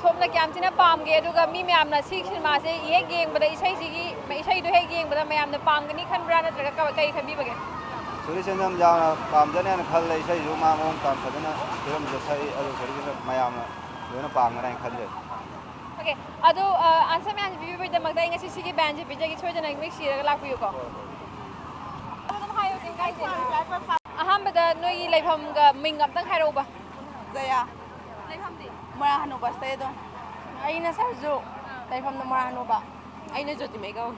ꯁꯣꯝꯅ ꯀꯌꯥꯝ ꯊꯤꯅ ꯄꯥꯝꯒꯦ, ꯑꯗꯨꯒ ꯃꯤ ꯃꯌꯥꯝꯅ ꯁꯤ ꯁꯤꯅꯦꯃꯥꯁꯦ ꯍꯦꯛ ꯌꯦꯡꯕꯗ, ꯏꯁꯩꯁꯤꯒꯤ, ꯏꯁꯩꯗꯣ ꯍꯦꯛ ꯌꯦꯡꯕꯗ ꯃꯌꯥꯝꯅ ꯄꯥꯝꯒꯅꯤ ꯈꯟꯕ꯭ꯔꯥ, ꯅꯠꯇ꯭ꯔꯒ ꯀ-, ꯀꯩ ꯈꯟꯕꯤꯕꯒꯦ? ꯁꯣꯔꯤ ꯁꯦꯟꯖꯝ ꯌꯥꯝꯅ ꯄꯥꯝꯖꯅꯤ ꯍꯥꯏꯅ ꯈꯜꯂꯦ꯫ ꯏꯁꯩꯁꯨ ꯃꯥ ꯃꯑꯣꯡ ꯇꯥꯅ ꯐꯖꯅ ꯐꯤꯂꯝꯗ ꯁꯛꯏ, ꯑꯗꯨ ꯁꯣꯔꯤ ꯁꯦꯟꯖꯝ ꯃꯌꯥꯝꯅ ꯂꯣꯏꯅ ꯄꯥꯝꯒꯅꯤ ꯍꯥꯏꯅ ꯈꯜꯂꯦ꯫ ꯑꯣꯀꯦ, ꯑꯗꯣ, ꯑ, ꯑꯟꯁꯔ ꯃꯌꯥꯝꯁꯦ ꯄꯤꯕꯤꯕꯒꯤꯗꯃꯛꯇ ꯑꯩ ꯉꯁꯤ ꯁꯤꯒꯤ ꯕꯦꯟꯁꯦ ꯄꯤꯖꯒꯦ, ꯁꯣꯏꯗꯅ ꯃꯤꯛ ꯁꯤꯔꯒ ꯂꯥꯛꯄꯤꯌꯨꯀꯣ꯫ ꯑꯗꯨꯝ ꯍꯥꯏꯌꯣ, ꯀꯩꯝ ꯀꯥꯏꯗꯦ꯫ ꯑꯍꯥꯟꯕꯗ ꯅꯣꯏꯒꯤ ꯂꯩꯐꯝꯒ ꯃꯤꯡ ꯑꯝꯇꯪ ꯍꯥꯏꯔꯛꯎꯕ꯫ ꯖꯌꯥ꯫ ꯂꯩꯐꯝꯗꯤ? ꯃꯣꯏꯔꯥꯡ ꯍꯅꯨꯕ ꯁ꯭ꯇꯦꯗꯣ꯫ ꯑꯩꯅ ꯁꯔꯖꯨ꯫ ꯂꯩꯐꯝꯅ ꯃꯣꯏꯔꯥꯡ ꯍꯅꯨꯕ꯫ ꯑꯩꯅ ꯖꯣꯇꯤꯃꯩ ꯀꯧꯏ꯫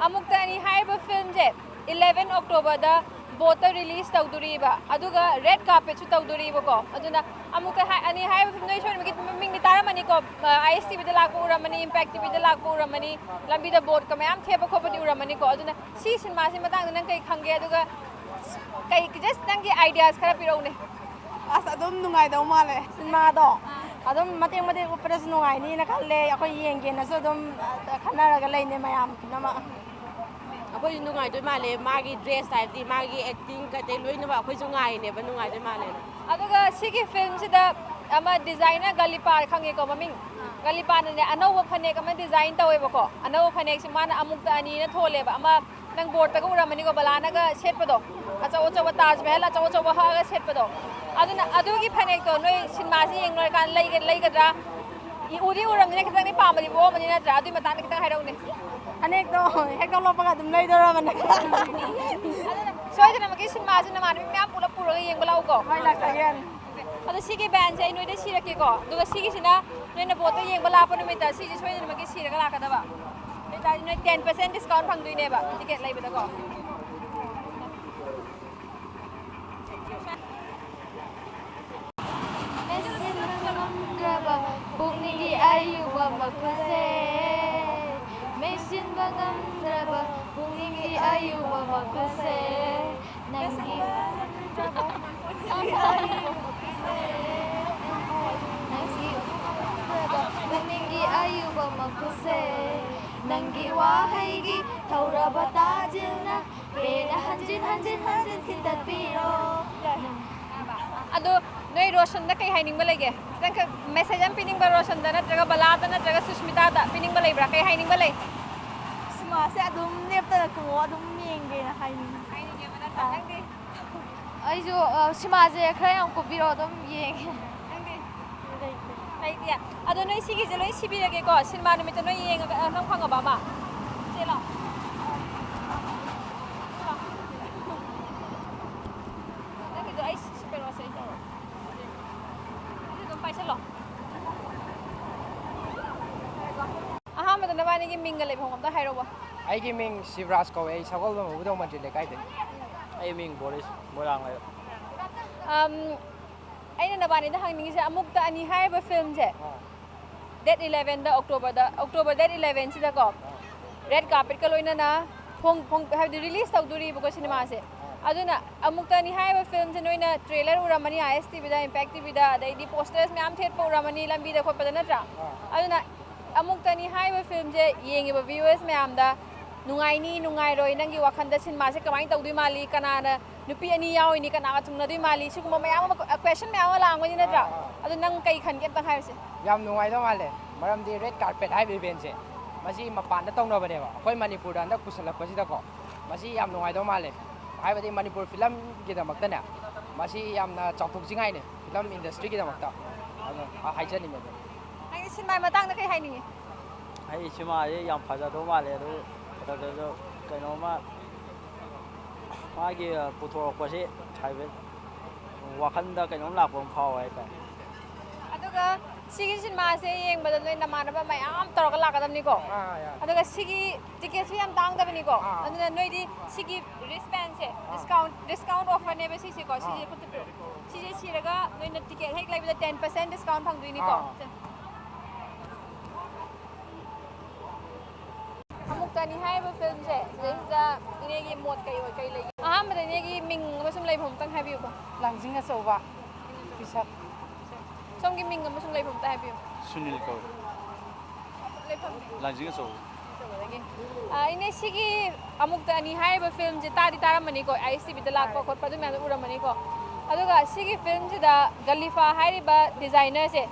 ꯑꯃꯨꯛꯇ ꯑꯅꯤ ꯍꯥꯏꯔꯤꯕ ꯐꯤꯂꯝꯁꯦ ꯏꯂꯦꯚꯦꯟ ꯑꯣꯛꯇꯣꯕꯔꯗ ꯕꯣꯠꯇ ꯔꯤꯂꯤꯁ ꯇꯧꯗꯣꯔꯤꯕ, ꯑꯗꯨꯒ ꯔꯦꯠ ꯀꯥꯔꯄꯦꯠꯁꯨ ꯇꯧꯗꯣꯔꯤꯕꯀꯣ꯫ ꯑꯗꯨꯅ ꯑꯃꯨꯛꯇ ꯍꯥꯏ-, ꯑꯅꯤ ꯍꯥꯏꯔꯤꯕ ꯐꯤꯂꯝ, ꯅꯣꯏ ꯁꯣꯏꯗꯅꯃꯛꯀꯤ ꯃꯃꯤꯡꯗꯤ ꯇꯥꯔꯝꯃꯅꯤꯀꯣ꯫ ꯑꯥꯏ ꯑꯦꯁ ꯇꯤ ꯚꯤꯗ ꯂꯥꯛꯄ ꯎꯔꯝꯃꯅꯤ, ꯏꯝꯄꯦꯛ ꯇꯤ ꯚꯤꯗ ꯂꯥꯛꯄ ꯎꯔꯝꯃꯅꯤ, ꯂꯝꯕꯤꯗ ꯕꯣꯠꯀ ꯃꯌꯥꯝ ꯊꯦꯕ ꯈꯣꯠꯄꯗꯤ ꯎꯔꯝꯃꯅꯤꯀꯣ꯫ ꯑꯗꯨꯅ ꯁꯤ ꯁꯤꯅꯦꯃꯥꯁꯤ ꯃꯇꯥꯡꯗ ꯅꯪ ꯀꯩ ꯈꯪꯒꯦ? ꯑꯗꯨꯒ ꯀꯩ, ꯖꯁ ꯅꯪꯒꯤ ꯑꯥꯏꯗꯤꯌꯥꯁ ꯈꯔ ꯄꯤꯔꯛꯎꯅꯦ꯫ ꯑꯁ, ꯑꯗꯨꯝ ꯅꯨꯡꯉꯥꯏꯗꯧ ꯃꯥꯜꯂꯦ꯫ ꯁꯤꯅꯦꯃꯥꯗꯣ ꯑꯗꯨꯝ ꯃꯇꯦꯛ ꯃꯇꯦꯛ ꯎꯠꯄꯗꯁꯨ ꯅꯨꯡꯉꯥꯏꯅꯤꯅ ꯈꯜꯂꯦ꯫ ꯑꯩꯈꯣꯏ ꯌꯦꯡꯒꯦꯅꯁꯨ ꯑꯗꯨꯝ, ꯑ, ꯈꯟꯅꯔꯒ ꯂꯩꯅꯦ ꯃꯌꯥꯝ ꯄꯨꯝꯅꯃꯛ꯫ ꯑꯩꯈꯣꯏꯁꯨ ꯅꯨꯡꯉꯥꯏꯗꯣꯏ ꯃꯥꯜꯂꯦ꯫ ꯃꯥꯒꯤ ꯗ꯭ꯔꯦꯁ ꯍꯥꯏꯕꯗꯤ ꯃꯥꯒꯤ ꯑꯦꯛꯇꯤꯡ ꯀꯩꯀꯩ ꯂꯣꯏꯅꯃꯛ ꯑꯩꯈꯣꯏꯁꯨ ꯉꯥꯏꯔꯤꯅꯦꯕ, ꯅꯨꯡꯉꯥꯏꯗꯣꯏ ꯃꯥꯜꯂꯦꯅ꯫ ꯑꯗꯨꯒ ꯁꯤꯒꯤ ꯐꯤꯂꯝꯁꯤꯗ ꯑꯃ ꯗꯤꯖꯥꯏꯅꯔ ꯒꯂꯤꯄꯥ ꯈꯪꯉꯦꯀꯣ ꯃꯃꯤꯡ? ꯒꯂꯤꯄꯥꯅꯅꯦ ꯑꯅꯧꯕ ꯐꯅꯦꯛ ꯑꯃ ꯗꯤꯖꯥꯏꯟ ꯇꯧꯋꯦꯕꯀꯣ꯫ ꯑꯅꯧꯕ ꯐꯅꯦꯛꯁꯦ ꯃꯥꯅ ꯑꯃꯨꯛꯇ ꯑꯅꯤꯅ ꯊꯣꯜꯂꯦꯕ꯫ ꯑꯃ ꯅꯪ ꯕꯣꯔꯠꯇꯒ ꯎꯔꯝꯃꯅꯤꯀꯣ, ꯕꯂꯥꯅꯒ ꯁꯦꯠꯄꯗꯣ, ꯑꯆꯧ ꯑꯆꯧꯕ ꯇꯥꯖ ꯃꯍꯜ ꯑꯆꯧ ꯑꯆꯧꯕ ꯍꯛꯑꯒ ꯁꯦꯠꯄꯗꯣ꯫ ꯑꯗꯨꯅ ꯑꯗꯨꯒꯤ ꯐꯅꯦꯛꯇꯣ ꯅꯣꯏ ꯁꯤꯅꯦꯃꯥꯁꯤ ꯌꯦꯡ ꯂꯣꯏꯔꯀꯥꯟꯗ ꯂꯩꯒ-, ꯂꯩꯒꯗ꯭ꯔꯥ? ꯏ-, ꯎꯗꯤ ꯎꯔꯝꯅꯤꯅ ꯈꯤꯇꯪꯗꯤ ꯄꯥꯝꯕꯗꯤ ꯄꯣꯛꯑꯝꯃꯅꯤ ꯅꯠꯇ꯭ꯔꯥ? ꯑꯗꯨꯏ ꯃꯇꯥꯡꯗ ꯈꯤꯇꯪ ꯍꯥꯏꯔꯛꯎꯅꯦ꯫ ꯐꯅꯦꯛꯇꯣ ꯍꯦꯛ ꯂꯧꯠꯂꯛꯄꯒ ꯑꯗꯨꯝ ꯂꯩꯗꯣꯔꯕꯅꯦ꯫ ꯑꯗꯨꯅ ꯁꯣꯏꯗꯅꯃꯛꯀꯤ ꯁꯤꯅꯦꯃꯥꯁꯤ ꯅꯃꯥꯟꯅꯕꯤ ꯃꯌꯥꯝ ꯄꯨꯂꯞ ꯄꯨꯔꯒ ꯌꯦꯡꯕ ꯂꯥꯛꯎꯀꯣ꯫ ꯍꯣꯏ, ꯂꯥꯛꯆꯒꯦ꯫ ꯑꯗꯣ ꯁꯤꯒꯤ ꯕꯦꯟꯁꯦ ꯑꯩ ꯅꯣꯏꯗ ꯁꯤꯔꯛꯀꯦꯀꯣ, ꯑꯗꯨꯒ ꯁꯤꯒꯤꯁꯤꯅ ꯅꯣꯏꯅ ꯕꯣꯠꯇꯣ ꯌꯦꯡꯕ ꯂꯥꯛꯄ ꯅꯨꯃꯤꯠꯇ ꯁꯤꯁꯦ ꯁꯣꯏꯗꯅꯃꯛꯀꯤ ꯁꯤꯔꯒ ꯂꯥꯛꯀꯗꯕ꯫ ꯑꯗꯨ ꯑꯣꯏꯇꯥꯔꯗꯤ ꯅꯣꯏ ten percent discount ꯐꯪꯗꯣꯏꯅꯦꯕ ꯇꯤꯀꯦꯠ ꯂꯩꯕꯗꯀꯣ꯫ ꯃꯦꯟꯁꯤꯟꯕ ꯉꯝꯗ꯭ꯔꯕ ꯄꯨꯛꯅꯤꯡꯒꯤ ꯑꯌꯨꯕ ꯃꯈꯨꯜꯁꯦ, ꯃꯦꯟꯁꯤꯟꯕ ꯉꯝꯗ꯭ꯔꯕ ꯄꯨꯛꯅꯤꯡꯒꯤ ꯑꯌꯨꯕ ꯃꯈꯨꯜꯁꯦ, ꯅꯪꯒꯤ ꯅꯪꯒꯤ ꯄꯨꯛꯅꯤꯡꯒꯤ ꯑꯌꯨꯕ ꯃꯈꯨꯜꯁꯦ, ꯅꯪꯒꯤ ꯋꯥꯍꯩꯒꯤ ꯊꯧꯔꯕ ꯇꯥꯖꯤꯜꯅ ꯄꯦꯟꯅ ꯍꯟꯖꯤꯟ ꯍꯟꯖꯤꯟ ꯍꯟꯖꯤꯟ ꯊꯤꯟꯗꯠꯄꯤꯔꯣ꯫ ꯑꯗꯣ ꯅꯣꯏ ꯔꯣꯁꯟꯗ ꯀꯩ ꯍꯥꯏꯅꯤꯡꯕ ꯂꯩꯒꯦ? ꯈꯤꯇꯪꯈꯛ ꯃꯦꯁꯦꯖ ꯑꯃ ꯄꯤꯅꯤꯡꯕ ꯔꯣꯁꯟꯗ ꯅꯠꯇ꯭ꯔꯒ ꯕꯂꯥꯗ ꯅꯠꯇ꯭ꯔꯒ ꯁꯨꯁꯃꯤꯇꯥꯗ ꯄꯤꯅꯤꯡꯕ ꯂꯩꯕ꯭ꯔꯥ? ꯀꯩ ꯍꯥꯏꯅꯤꯡꯕ ꯂꯩ? ꯁꯤꯃꯥꯁꯦ ꯑꯗꯨꯝ ꯂꯦꯞꯇꯅ ꯀꯨꯝꯃꯣ, ꯑꯗꯨꯝ ꯌꯦꯡꯒꯦꯅ ꯍꯥꯏꯅꯤꯡꯉꯤ꯫ ꯍꯥꯏꯅꯤꯡꯉꯦꯕ ꯅꯠꯇ꯭ꯔꯥ? ꯑꯥ꯫ ꯅꯪꯗꯤ? ꯑꯩꯁꯨ, ꯑ, ꯁꯤꯃꯥꯁꯦ ꯈꯔ ꯌꯥꯝ ꯀꯨꯞꯄꯤꯔꯣ, ꯑꯗꯨꯝ ꯌꯦꯡꯉꯦ꯫ ꯅꯪꯗꯤ? ꯂꯩꯇꯦ꯫ ꯂꯩꯇꯦ꯫ ꯑꯗꯣ ꯅꯣꯏ ꯁꯤꯒꯤꯁꯦ ꯂꯣꯏ ꯁꯤꯕꯤꯔꯒꯦꯀꯣ, ꯁꯤꯅꯦꯃꯥ ꯅꯨꯃꯤꯠꯇ ꯅꯣꯏ ꯌꯦꯡꯉꯒ꯫ ꯑ, ꯅꯪ ꯐꯪꯉꯕ ꯑꯃ? ꯆꯦ ꯂꯥꯎ꯫ ꯅꯪꯒꯤꯗꯣ ꯑꯩ ꯁꯤ-, ꯀꯩꯅꯣꯁꯦ ꯑꯩ ꯇꯧꯔꯒꯦ꯫ ꯑꯗꯨ ꯑꯗꯨꯝ ꯄꯥꯏꯁꯜꯂꯣ꯫ ꯑꯍꯥꯟꯕꯗ ꯅꯕꯥꯅꯤꯒꯤ ꯃꯤꯡꯒ ꯂꯩꯐꯝ ꯑꯝꯇ ꯍꯥꯏꯔꯛꯎꯕ꯫ ꯑꯩꯒꯤ ꯃꯤꯡ ꯁꯤꯕꯔꯥꯖ ꯀꯧꯋꯦ, ꯑꯩ ꯁꯒꯣꯜꯕꯟ ꯃꯕꯨꯗꯧ ꯃꯟꯗꯤꯔ ꯂꯩꯀꯥꯏꯗꯩ꯫ ꯑꯩ ꯃꯤꯡ ꯕꯣꯔꯤꯁ, ꯃꯣꯏꯔꯥꯡ ꯂꯩꯔꯛ꯫ ꯑꯝ, ꯑꯩꯅ ꯅꯕꯥꯅꯤꯗ ꯍꯪꯅꯤꯡꯉꯤꯁꯦ, ꯑꯃꯨꯛꯇ ꯑꯅꯤ ꯍꯥꯏꯔꯤꯕ ꯐꯤꯂꯝꯁꯦ, ꯑꯥ꯫ Date elevenꯗ, Octoberꯗ, October date elevenꯁꯤꯗꯀꯣ, ꯑꯥ꯫ Red carpetꯀ ꯂꯣꯏꯅꯅ ꯐꯣꯡ-, ꯐꯣꯡ-, ꯍꯥꯏꯕꯗꯤ release ꯇꯧꯗꯣꯔꯤꯕꯀꯣ ꯁꯤꯅꯦꯃꯥꯁꯦ꯫ ꯑꯥ꯫ ꯑꯗꯨꯅ ꯑꯃꯨꯛꯇ ꯑꯅꯤ ꯍꯥꯏꯔꯤꯕ ꯐꯤꯂꯝꯁꯦ ꯅꯣꯏꯅ trailer ꯎꯔꯝꯃꯅꯤ, ISTVꯗ, Impact TVꯗ, ꯑꯗꯩꯗꯤ posters ꯃꯌꯥꯝ ꯊꯦꯠꯄ ꯎꯔꯝꯃꯅꯤ ꯂꯝꯕꯤꯗ ꯈꯣꯠꯄꯗ, ꯅꯠꯇ꯭ꯔꯥ? ꯑꯥ꯫ ꯑꯗꯨꯅ ꯑꯃꯨꯛꯇꯅꯤ ꯍꯥꯏꯔꯤꯕ ꯐꯤꯂꯝꯁꯦ ꯌꯦꯡꯉꯤꯕ viewers ꯃꯌꯥꯝꯗ ꯅꯨꯡꯉꯥꯏꯅꯤ, ꯅꯨꯡꯉꯥꯏꯔꯣꯏ, ꯅꯪꯒꯤ ꯋꯥꯈꯜꯗ ꯁꯤꯅꯦꯃꯥꯁꯦ ꯀꯃꯥꯏꯅ ꯇꯧꯗꯣꯏ ꯃꯥꯜꯂꯤ, ꯀꯅꯥꯅ ꯅꯨꯄꯤ ꯑꯅꯤ ꯌꯥꯎꯔꯤꯅꯤ, ꯀꯅꯥꯒ ꯊꯨꯡꯅꯗꯣꯏ ꯃꯥꯜꯂꯤ, ꯁꯤꯒꯨꯝꯕ ꯃꯌꯥꯝ ꯑꯃ ꯀ꯭ꯋꯦꯁꯟ ꯃꯌꯥꯝ ꯑꯃ ꯂꯥꯛꯑꯝꯒꯅꯤ ꯅꯠꯇ꯭ꯔꯥ? ꯑꯥ, ꯑꯥ꯫ ꯑꯗꯨ ꯅꯪ ꯀꯩ ꯈꯟꯒꯦ ꯑꯝꯇꯪ ꯍꯥꯏꯔꯨꯁꯦ꯫ ꯌꯥꯝ ꯅꯨꯡꯉꯥꯏꯗꯧ ꯃꯥꯜꯂꯦ, ꯃꯔꯝꯗꯤ ꯔꯦꯗ ꯀꯥꯔꯄꯦꯠ ꯍꯥꯏꯕ ꯏꯚꯦꯟꯁꯦ ꯃꯁꯤ ꯃꯄꯥꯟꯗ ꯇꯧꯅꯕꯅꯦꯕ, ꯑꯩꯈꯣꯏ ꯃꯅꯤꯄꯨꯔꯗ ꯍꯟꯗꯛ ꯄꯨꯁꯜꯂꯛꯄꯁꯤꯗꯀꯣ, ꯃꯁꯤ ꯌꯥꯝ ꯅꯨꯡꯉꯥꯏꯗꯧ ꯃꯥꯜꯂꯦ꯫ ꯍꯥꯏꯕꯗꯤ ꯃꯅꯤꯄꯨꯔ ꯐꯤꯂꯝꯒꯤꯗꯃꯛꯇꯅꯦ, ꯃꯁꯤ ꯌꯥꯝꯅ ꯆꯥꯎꯊꯣꯛꯆꯤꯡꯉꯥꯏꯅꯦ ꯐꯤꯂꯝ ꯏꯟꯗꯁꯇ꯭ꯔꯤꯒꯤꯗꯃꯛꯇ꯫ ꯑꯗꯣ ꯍꯥꯏꯖꯅꯤꯡꯉꯦ ꯑꯗꯣ꯫ ꯅꯪꯒꯤ ꯁꯤꯅꯦꯃꯥꯒꯤ ꯃꯇꯥꯡꯗ ꯀꯩ ꯍꯥꯏꯅꯤꯡꯉꯤ? ꯑꯩ ꯁꯤꯃꯥꯁꯦ ꯌꯥꯝ ꯐꯖꯗꯧ ꯃꯥꯜꯂꯦ, ꯑꯗꯨ ꯀꯩꯅꯣꯝꯃ ꯃꯥꯒꯤ ꯄꯨꯊꯣꯔꯛꯄꯁꯤ ꯍꯥꯏꯐꯦꯠ ꯋꯥꯈꯜꯗ ꯀꯩꯅꯣꯝ ꯂꯥꯛꯄ ꯑꯃ ꯐꯥꯎꯋꯦ ꯍꯥꯏꯇꯥꯔꯦ꯫ ꯑꯗꯨꯒ ꯁꯤꯒꯤ ꯁꯤꯅꯦꯃꯥꯁꯦ ꯌꯦꯡꯕꯗ ꯅꯣꯏ ꯅꯃꯥꯟꯅꯕ ꯃꯌꯥꯝ ꯇꯧꯔꯒ ꯂꯥꯛꯀꯗꯕꯅꯤꯀꯣ꯫ ꯑꯥ, ꯌꯥꯏ꯫ ꯑꯗꯨꯒ ꯁꯤꯒꯤ ꯇꯤꯀꯦꯠꯁꯨ ꯌꯥꯝ ꯇꯥꯡꯗꯕꯅꯤꯀꯣ꯫ ꯑꯥ꯫ ꯑꯗꯨꯅ ꯅꯣꯏꯗꯤ ꯁꯤꯒꯤ ꯔꯤꯁ ꯕꯦꯟꯁꯦ, ꯑꯥ, ꯗꯤꯁꯀꯥꯎꯟ, ꯗꯤꯁꯀꯥꯎꯟ ꯑꯣꯐꯔꯅꯦꯕ ꯁꯤꯁꯦꯀꯣ꯫ ꯑꯥ꯫ ꯁꯤꯁꯦ ꯄꯨꯊꯣꯛꯄꯤꯔꯣ꯫ ꯁꯤꯁꯦ ꯁꯤꯔꯒ ꯅꯣꯏꯅ ꯇꯤꯀꯦꯠ ꯍꯦꯛ ꯂꯩꯕꯗ ten percent ꯗꯤꯁꯀꯥꯎꯟ ꯐꯪꯗꯣꯏꯅꯤꯀꯣ꯫ ꯑꯥ꯫ ꯁꯦ꯫ ꯑꯃꯨꯛꯇꯅꯤ ꯍꯥꯏꯔꯤꯕ ꯐꯤꯂꯝꯁꯦ, ꯁꯤꯗꯩꯁꯤꯗ ꯏꯅꯦꯒꯤ ꯃꯣꯠ ꯀꯩ ꯑꯣꯏ, ꯀꯩ ꯂꯩꯒꯦ? ꯑꯍꯥꯟꯕꯗ ꯏꯅꯦꯒꯤ ꯃꯤꯡ ꯑꯃꯁꯨꯡ ꯂꯩꯐꯝ ꯑꯃꯇꯪ ꯍꯥꯏꯕꯤꯌꯨꯕ꯫ ꯂꯥꯡꯖꯤꯡ ꯑꯆꯧꯕ, ꯄꯤꯁꯛ꯫ ꯁꯣꯝꯒꯤ ꯃꯤꯡ ꯑꯃꯁꯨꯡ ꯂꯩꯐꯝ ꯑꯝꯇ ꯍꯥꯏꯕꯤꯌꯨ꯫ ꯁꯨꯅꯤꯜ ꯀꯧꯏ꯫ ꯂꯩꯐꯝꯗꯤ? ꯂꯥꯡꯖꯤꯡ ꯑꯆꯧꯕ꯫ ꯑꯆꯧꯕꯗꯒꯤ꯫ ꯑ, ꯏꯅꯦ, ꯁꯤꯒꯤ ꯑꯃꯨꯛꯇ ꯑꯅꯤ ꯍꯥꯏꯔꯤꯕ ꯐꯤꯂꯝꯁꯦ ꯇꯥꯗꯤ ꯇꯥꯔꯝꯃꯅꯤꯀꯣ, ꯑꯥꯏ ꯑꯦꯁ ꯇꯤ ꯚꯤꯗ ꯂꯥꯛꯄ ꯈꯣꯠꯄ ꯑꯗꯨ ꯃꯌꯥꯝꯗꯣ ꯎꯔꯝꯃꯅꯤꯀꯣ꯫ ꯑꯗꯨꯒ ꯁꯤꯒꯤ ꯐꯤꯂꯝꯁꯤꯗ ꯒꯂꯤꯐꯥ ꯍꯥꯏꯔꯤꯕ ꯗꯤꯖꯥꯏꯅꯔꯁꯦ,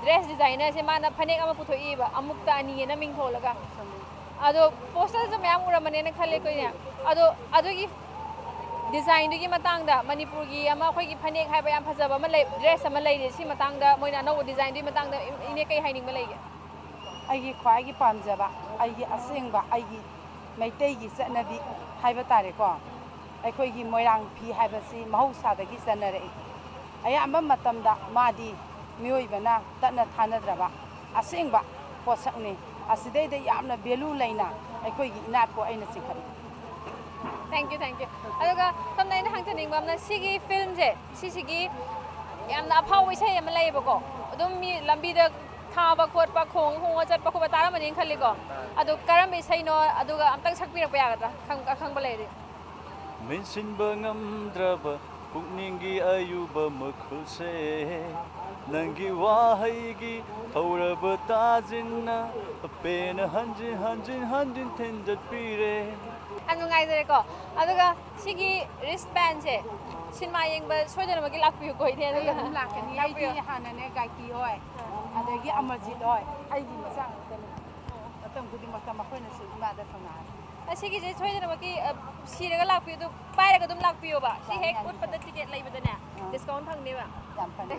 ꯗ꯭ꯔꯦꯁ ꯗꯤꯖꯥꯏꯅꯔꯁꯦ, ꯃꯥꯅ ꯐꯅꯦꯛ ꯑꯃ ꯄꯨꯊꯣꯛꯏꯕ, ꯑꯃꯨꯛꯇ ꯑꯅꯤ ꯑꯅ ꯃꯤꯡ ꯊꯣꯜꯂꯒ꯫ ꯑꯗꯣ ꯄꯣꯁꯇꯔꯁꯨ ꯃꯌꯥꯝ ꯎꯔꯝꯃꯅꯤꯅ ꯈꯜꯂꯦ ꯑꯩꯈꯣꯏꯅꯦ꯫ ꯑꯗꯣ ꯑꯗꯨꯒꯤ ꯗꯤꯖꯥꯏꯟꯗꯨꯒꯤ ꯃꯇꯥꯡꯗ, ꯃꯅꯤꯄꯨꯔꯒꯤ ꯑꯃ ꯑꯩꯈꯣꯏꯒꯤ ꯐꯅꯦꯛ ꯍꯥꯏꯕ ꯌꯥꯝ ꯐꯖꯕ ꯑꯃ ꯂꯩ, ꯗ꯭ꯔꯦꯁ ꯑꯃ ꯂꯩꯔꯤ, ꯁꯤ ꯃꯇꯥꯡꯗ ꯃꯣꯏꯅ ꯑꯅꯧꯕ ꯗꯤꯖꯥꯏꯟꯗꯨꯒꯤ ꯃꯇꯥꯡꯗ ꯏꯅꯦ ꯀꯩ ꯍꯥꯏꯅꯤꯡꯕ ꯂꯩꯒꯦ? ꯑꯩꯒꯤ ꯈ꯭ꯋꯥꯏꯒꯤ ꯄꯥꯝꯖꯕ, ꯑꯩꯒꯤ ꯑꯁꯦꯡꯕ, ꯑꯩꯒꯤ ꯃꯩꯇꯩꯒꯤ ꯆꯠꯅꯕꯤ ꯍꯥꯏꯕ ꯇꯥꯔꯦꯀꯣ, ꯑꯩꯈꯣꯏꯒꯤ ꯃꯣꯏꯔꯥꯡ ꯐꯤ ꯍꯥꯏꯕꯁꯤ ꯃꯍꯧꯁꯥꯗꯒꯤ ꯆꯠꯅꯔꯛꯏ꯫ ꯑꯌꯥꯝꯕ ꯃꯇꯝꯗ ꯃꯥꯗꯤ ꯃꯤꯑꯣꯏꯕꯅ ꯇꯠꯅ ꯊꯥꯅꯗ꯭ꯔꯕ ꯑꯁꯦꯡꯕ ꯄꯣꯠꯁꯛꯅꯤ꯫ ꯑꯁꯤꯗꯩꯗ ꯌꯥꯝꯅ ꯚꯦꯂꯨ ꯂꯩꯅ ꯑꯩꯈꯣꯏꯒꯤ ꯏꯅꯥꯠꯄꯨ ꯑꯩꯅ ꯆꯤꯡꯈꯠꯂꯤ꯫ Thank you, thank you. ꯑꯗꯨꯒ ꯁꯣꯝꯗ ꯑꯩꯅ ꯍꯪꯖꯅꯤꯡꯕ ꯑꯃꯅ, ꯁꯤꯒꯤ ꯐꯤꯂꯝꯁꯦ, ꯁꯤꯁꯤꯒꯤ ꯌꯥꯝꯅ ꯑꯐꯥꯎꯕ ꯏꯁꯩ ꯑꯃ ꯂꯩꯌꯦꯕꯀꯣ, ꯑꯗꯨꯝ ꯃꯤ ꯂꯝꯕꯤꯗ ꯊꯥꯕ ꯈꯣꯠꯄ, ꯈꯣꯡ ꯈꯣꯡꯉ ꯆꯠꯄ ꯈꯣꯠꯄ ꯇꯥꯔꯝꯃꯅꯤꯅ ꯈꯜꯂꯤꯀꯣ꯫ ꯑꯗꯣ ꯀꯔꯝꯕ ꯏꯁꯩꯅꯣ? ꯑꯗꯨꯒ ꯑꯝꯇꯪ ꯁꯛꯄꯤꯔꯛꯄ ꯌꯥꯒꯗ꯭ꯔꯥ, ꯈꯪ-, ꯑꯈꯪꯕ ꯂꯩꯔꯗꯤ? ꯃꯦꯟꯁꯤꯟꯕ ꯉꯝꯗ꯭ꯔꯕ ꯄꯨꯛꯅꯤꯡꯒꯤ ꯑꯌꯨꯕ ꯃꯈꯨꯜꯁꯦ, ꯅꯪꯒꯤ ꯋꯥꯍꯩꯒꯤ ꯊꯧꯔꯕ ꯇꯥꯖꯤꯟꯅ ꯄꯦꯟꯅ ꯍꯟꯖꯤꯟ ꯍꯟꯖꯤꯟ ꯍꯟꯖꯤꯟ ꯊꯤꯟꯖꯠꯄꯤꯔꯦ꯫ ꯌꯥꯝ ꯅꯨꯡꯉꯥꯏꯖꯔꯦꯀꯣ꯫ ꯑꯗꯨꯒ ꯁꯤꯒꯤ ꯔꯤꯁ ꯕꯦꯟꯁꯦ ꯁꯤꯅꯦꯃꯥ ꯌꯦꯡꯕ ꯁꯣꯏꯗꯅꯃꯛꯀꯤ ꯂꯥꯛꯄꯤꯌꯨꯀꯣ, ꯏꯅꯦ꯫ ꯑꯩ ꯑꯗꯨꯒ ꯑꯗꯨꯝ ꯂꯥꯛꯀꯅꯤ꯫ ꯂꯥꯛꯄꯤꯌꯨ꯫ ꯑꯩꯗꯤ ꯍꯥꯟꯅꯅꯦ ꯒꯥꯏꯇꯤ ꯍꯣꯏ, ꯑꯗꯒꯤ ꯑꯃꯔꯖꯤꯠ ꯍꯣꯏ, ꯑꯩꯒꯤ ꯃꯆꯥ ꯉꯥꯛꯇꯅꯤ꯫ ꯃꯇꯝ ꯈꯨꯗꯤꯡꯃꯛꯇ ꯃꯈꯣꯏꯅꯁꯨ ꯏꯃꯥꯗ ꯊꯧꯅꯥ ꯍꯥꯞꯄꯤ꯫ ꯑꯁꯤꯒꯤꯁꯦ ꯁꯣꯏꯗꯅꯃꯛꯀꯤ, ꯑ, ꯁꯤꯔꯒ ꯂꯥꯛꯄꯤꯌꯨ, ꯑꯗꯨ ꯄꯥꯏꯔꯒ ꯑꯗꯨꯝ ꯂꯥꯛꯄꯤꯌꯣꯕ꯫ ꯁꯤ ꯌꯥꯅꯤ, ꯍꯦꯛ ꯌꯥꯅꯤ, ꯎꯠꯄꯗ ꯌꯥꯅꯤ꯫ ꯇꯤꯀꯦꯠ ꯂꯩꯕꯗꯅꯦ, ꯑꯥ꯫ ꯗꯤꯁꯀꯥꯎꯟ ꯐꯪꯅꯦꯕ꯫ ꯌꯥꯝ ꯐꯅꯤ꯫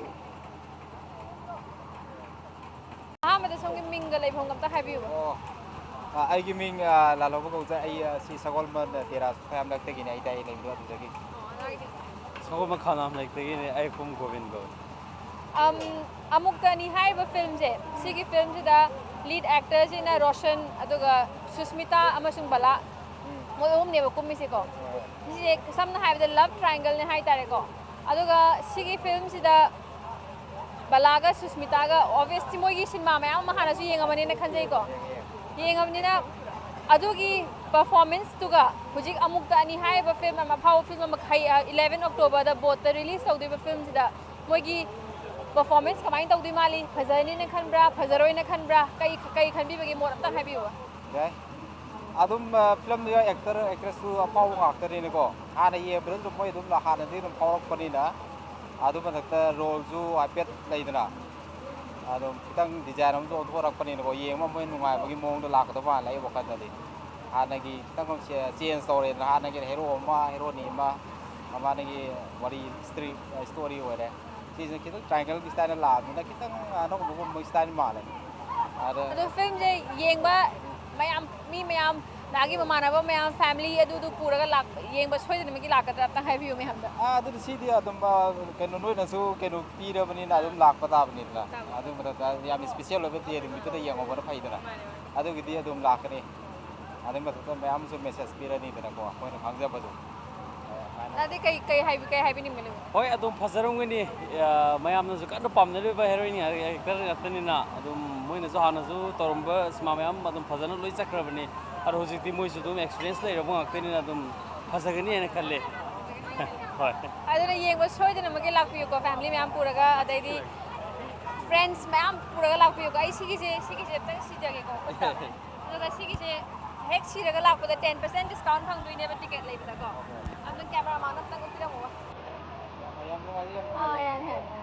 ꯑꯍꯥꯟꯕꯗ ꯁꯣꯝꯒꯤ ꯃꯤꯡꯒ ꯂꯩꯐꯝꯒ ꯑꯝꯇ ꯍꯥꯏꯕꯤꯌꯨꯕ꯫ ꯑꯣ, ꯑ, ꯑꯩꯒꯤ ꯃꯤꯡ, ꯑ, ꯂꯥꯜꯍꯧꯕ ꯀꯧꯖꯩ꯫ ꯑꯩ, ꯑ, ꯁꯤ ꯁꯒꯣꯜꯕꯟ, ꯑ, ꯇꯦꯔꯥ ꯈꯥꯌꯥꯝ ꯂꯩꯔꯛꯇꯒꯤꯅꯦ, ꯑꯩ ꯗꯥꯏꯔꯦꯛ ꯂꯩꯕꯗꯣ ꯑꯗꯨꯗꯒꯤ꯫ ꯁꯒꯣꯜꯕꯟ ꯈꯥꯅꯥꯝ ꯂꯩꯔꯛꯇꯒꯤꯅꯦ, ꯑꯩ ꯄꯨꯝ ꯒꯣꯕꯤꯟ ꯀꯧꯏ꯫ ꯑꯝ, ꯑꯃꯨꯛꯇ ꯑꯅꯤ ꯍꯥꯏꯔꯤꯕ ꯐꯤꯂꯝꯁꯦ, ꯁꯤꯒꯤ ꯐꯤꯂꯝꯁꯤꯗ ꯂꯤꯗ ꯑꯦꯛꯇꯔꯁꯤꯅ ꯔꯣꯁꯟ, ꯑꯗꯨꯒ ꯁꯨꯁꯃꯤꯇꯥ ꯑꯃꯁꯨꯡ ꯕꯂꯥ, ꯎꯝ꯫ ꯃꯣꯏ ꯑꯍꯨꯝꯅꯦꯕ ꯀꯨꯝꯃꯤꯁꯦꯀꯣ꯫ ꯍꯣꯏ꯫ ꯁꯤꯁꯦ ꯁꯝꯅ ꯍꯥꯏꯔꯕꯗ ꯂꯚ ꯇ꯭ꯔꯥꯏꯡꯒꯜꯅꯦ ꯍꯥꯏꯇꯥꯔꯦꯀꯣ꯫ ꯑꯗꯨꯒ ꯁꯤꯒꯤ ꯐꯤꯂꯝꯁꯤꯗ ꯕꯂꯥꯒ ꯁꯨꯁꯃꯤꯇꯥꯒ, obviously ꯃꯣꯏꯒꯤ ꯁꯤꯅꯦꯃꯥ ꯃꯌꯥꯝ ꯑꯃ ꯍꯥꯟꯅꯁꯨ ꯌꯦꯡꯉꯝꯃꯅꯤꯅ ꯈꯟꯖꯩꯀꯣ꯫ ꯌꯦꯡꯉꯝꯅꯤꯅ ꯑꯗꯨꯒꯤ ꯄꯔꯐꯣꯔꯃꯦꯟꯁꯇꯨꯒ ꯍꯧꯖꯤꯛ ꯑꯃꯨꯛꯇ ꯑꯅꯤ ꯍꯥꯏꯔꯤꯕ ꯐꯤꯂꯝ ꯑꯃ, ꯑꯐꯥꯎꯕ ꯐꯤꯂꯝ ꯑꯃ ꯍꯩ-, ꯑ, eleven Octoberꯗ ꯕꯣꯠꯇ ꯔꯤꯂꯤꯁ ꯇꯧꯗꯣꯏꯕ ꯐꯤꯂꯝꯁꯤꯗ ꯃꯣꯏꯒꯤ ꯄꯔꯐꯣꯔꯃꯦꯟꯁ ꯀꯃꯥꯏꯅ ꯇꯧꯗꯣꯏ ꯃꯥꯜꯂꯤ? ꯐꯖꯅꯤꯅ ꯈꯟꯕ꯭ꯔꯥ, ꯐꯖꯔꯣꯏꯅ ꯈꯟꯕ꯭ꯔꯥ? ꯀꯩ, ꯀꯩ ꯈꯟꯕꯤꯕꯒꯦ? ꯃꯣꯠ ꯑꯝꯇꯪ ꯍꯥꯏꯕꯤꯌꯨꯕ꯫ ꯌꯥꯏ꯫ ꯑꯗꯨꯝ, ꯑ, ꯐꯤꯂꯝꯗꯨꯗ ꯑꯦꯛꯇꯔ, ꯑꯦꯛꯇ꯭ꯔꯦꯁꯁꯨ ꯑꯐꯥꯎꯕ ꯉꯥꯛꯇꯅꯤꯅꯀꯣ꯫ ꯍꯥꯟꯅ ꯌꯦꯡꯕꯗꯁꯨ ꯑꯗꯨꯝ ꯃꯣꯏ ꯑꯗꯨꯝ ꯍꯥꯟꯅꯗꯒꯤ ꯑꯗꯨꯝ ꯐꯥꯎꯔꯛꯄꯅꯤꯅ, ꯑꯗꯨ ꯃꯊꯛꯇ ꯔꯣꯜꯁꯨ ꯍꯥꯏꯐꯦꯠ ꯂꯩꯗꯅ, ꯑꯗꯨꯝ ꯈꯤꯇꯪ ꯗꯤꯖꯥꯏꯟ ꯑꯃꯁꯨ ꯑꯣꯟꯊꯣꯔꯛꯄꯅꯤꯅꯀꯣ, ꯌꯦꯡꯕ ꯃꯣꯏ ꯅꯨꯡꯉꯥꯏꯕꯒꯤ ꯃꯑꯣꯡꯗꯣ ꯂꯥꯛꯀꯗꯧꯕ ꯃꯥꯜꯂꯦ ꯑꯩ ꯋꯥꯈꯜꯗꯗꯤ꯫ ꯍꯥꯟꯅꯒꯤ ꯈꯤꯇꯪ ꯆꯦ-, ꯆꯦꯟꯖ ꯇꯧꯔꯦꯗꯅ, ꯍꯥꯟꯅꯒꯤ ꯍꯦꯔꯣ ꯑꯃ, ꯍꯦꯔꯣꯅꯤ ꯑꯃ, ꯃꯃꯥꯡꯗꯒꯤ ꯋꯥꯔꯤ ꯍꯤꯁꯇ꯭ꯔꯤ, ꯁ꯭ꯇꯣꯔꯤ ꯑꯣꯏꯔꯦ꯫ ꯁꯤꯁꯤꯅ ꯈꯤꯇꯪ ꯇ꯭ꯔꯥꯏꯡꯒꯜꯒꯤ ꯁ꯭ꯇꯥꯏꯜꯗ ꯂꯥꯛꯑꯕꯅꯤꯅ ꯈꯤꯇꯪ ꯑꯅꯧꯕꯒꯨꯝꯕ ꯁ꯭ꯇꯥꯏꯜ ꯃꯥꯜꯂꯦ꯫ ꯑꯗ ꯑꯗꯣ ꯐꯤꯂꯝꯁꯦ ꯌꯦꯡꯕ ꯃꯌꯥꯝ, ꯃꯤ ꯃꯌꯥꯝ, ꯅꯥꯒꯤ ꯃꯃꯥꯟꯅꯕ ꯃꯌꯥꯝ, ꯐꯦꯃꯤꯂꯤ ꯑꯗꯨꯗꯨ ꯄꯨꯔꯒ ꯂꯥꯛ-, ꯌꯦꯡꯕ ꯁꯣꯏꯗꯅꯃꯛꯀꯤ ꯂꯥꯛꯀꯗ꯭ꯔꯥ? ꯑꯝꯇꯪ ꯍꯥꯏꯕꯤꯌꯨ ꯃꯌꯥꯝꯗ꯫ ꯑꯥ, ꯑꯗꯨꯗꯤ ꯁꯤꯗꯤ ꯑꯗꯨꯝ, ꯑ, ꯀꯩꯅꯣ, ꯅꯣꯏꯅꯁꯨ ꯀꯩꯅꯣ ꯄꯤꯔꯕꯅꯤꯅ ꯑꯗꯨꯝ ꯂꯥꯛꯄ ꯇꯥꯕꯅꯤꯗꯅ꯫ ꯇꯥꯕꯅꯤ꯫ ꯑꯗꯨ ꯃꯊꯛꯇ ꯌꯥꯝ ꯏꯁꯄꯤꯁꯦꯜ ꯑꯣꯏꯕ ꯗꯦ ꯅꯨꯃꯤꯠꯇꯨꯗ ꯌꯦꯡꯍꯧꯕꯅ ꯐꯩꯗꯅ꯫ ꯃꯥꯅꯦ, ꯃꯥꯅꯦ꯫ ꯑꯗꯨꯒꯤꯗꯤ ꯑꯗꯨꯝ ꯂꯥꯛꯀꯅꯤ꯫ ꯑꯗꯨꯒꯤ ꯃꯊꯛꯇ ꯃꯌꯥꯝꯁꯨ ꯃꯦꯁꯦꯖ ꯄꯤꯔꯅꯤꯗꯅꯀꯣ, ꯑꯩꯈꯣꯏꯅ ꯈꯪꯖꯕꯗꯣ꯫ ꯑꯗꯨꯃꯥꯏꯅ ꯑꯗꯨꯗꯤ ꯀꯩ, ꯀꯩ ꯍꯥꯏꯕꯤ-, ꯀꯩ ꯍꯥꯏꯕꯤꯅꯤꯡꯕ ꯂꯩꯕ? ꯍꯣꯏ, ꯑꯗꯨꯝ ꯐꯖꯔꯝꯒꯅꯤ꯫ ꯑ, ꯃꯌꯥꯝꯅꯁꯨ ꯀꯟꯅ ꯄꯥꯝꯅꯔꯤꯕ ꯍꯦꯔꯣꯏꯟ ꯑꯦꯛꯇꯔ ꯉꯥꯛꯇꯅꯤꯅ ꯑꯗꯨꯝ ꯃꯣꯏꯅꯁꯨ ꯍꯥꯟꯅꯁꯨ ꯇꯧꯔꯝꯕ ꯁꯤꯃꯥ ꯃꯌꯥꯝ ꯑꯗꯨꯝ ꯐꯖꯅ ꯂꯣꯏ ꯆꯠꯈ꯭ꯔꯕꯅꯤ꯫ ꯑꯗꯣ ꯍꯧꯖꯤꯛꯇꯤ ꯃꯣꯏꯁꯨ ꯑꯗꯨꯝ ꯑꯦꯛꯁꯄꯤꯔꯤꯌꯦꯟꯁ ꯂꯩꯔꯕ ꯉꯥꯛꯇꯅꯤꯅ ꯑꯗꯨꯝ ꯐꯖꯒꯅꯤ ꯍꯥꯏꯅ ꯈꯜꯂꯤ꯫ ꯍꯣꯏ꯫ ꯑꯗꯨꯅ ꯌꯦꯡꯕ ꯁꯣꯏꯗꯅꯃꯛꯀꯤ ꯂꯥꯛꯄꯤꯌꯨꯀꯣ, ꯐꯦꯃꯤꯂꯤ ꯃꯌꯥꯝ ꯄꯨꯔꯒ, ꯑꯗꯩꯗꯤ ꯐ꯭ꯔꯦꯟꯁ ꯃꯌꯥꯝ ꯄꯨꯔꯒ ꯂꯥꯛꯄꯤꯌꯨꯀꯣ꯫ ꯑꯩ ꯁꯤꯒꯤꯁꯦ, ꯁꯤꯒꯤꯁꯦ ꯑꯝꯇꯪ ꯁꯤꯖꯒꯦꯀꯣ ꯈꯨꯠꯇ꯫ ꯑꯗꯨꯒ ꯁꯤꯒꯤꯁꯦ ꯍꯦꯛ ꯁꯤꯔꯒ ꯂꯥꯛꯄꯗ ten percent discount ꯐꯪꯗꯣꯏꯅꯦꯕ ꯇꯤꯀꯦꯠ ꯂꯩꯕꯗꯀꯣ꯫ ꯑꯗꯨ ꯀꯦꯃꯦꯔꯥ ꯃꯥꯟꯗ ꯑꯝꯇꯪ ꯎꯠꯄꯤꯔꯝꯃꯣ꯫ ꯌꯥꯝ ꯅꯨꯡꯉꯥꯏꯖꯩ, ꯌꯥꯝ ꯑꯥ, ꯌꯥꯅꯤ, ꯌꯥꯅꯤ꯫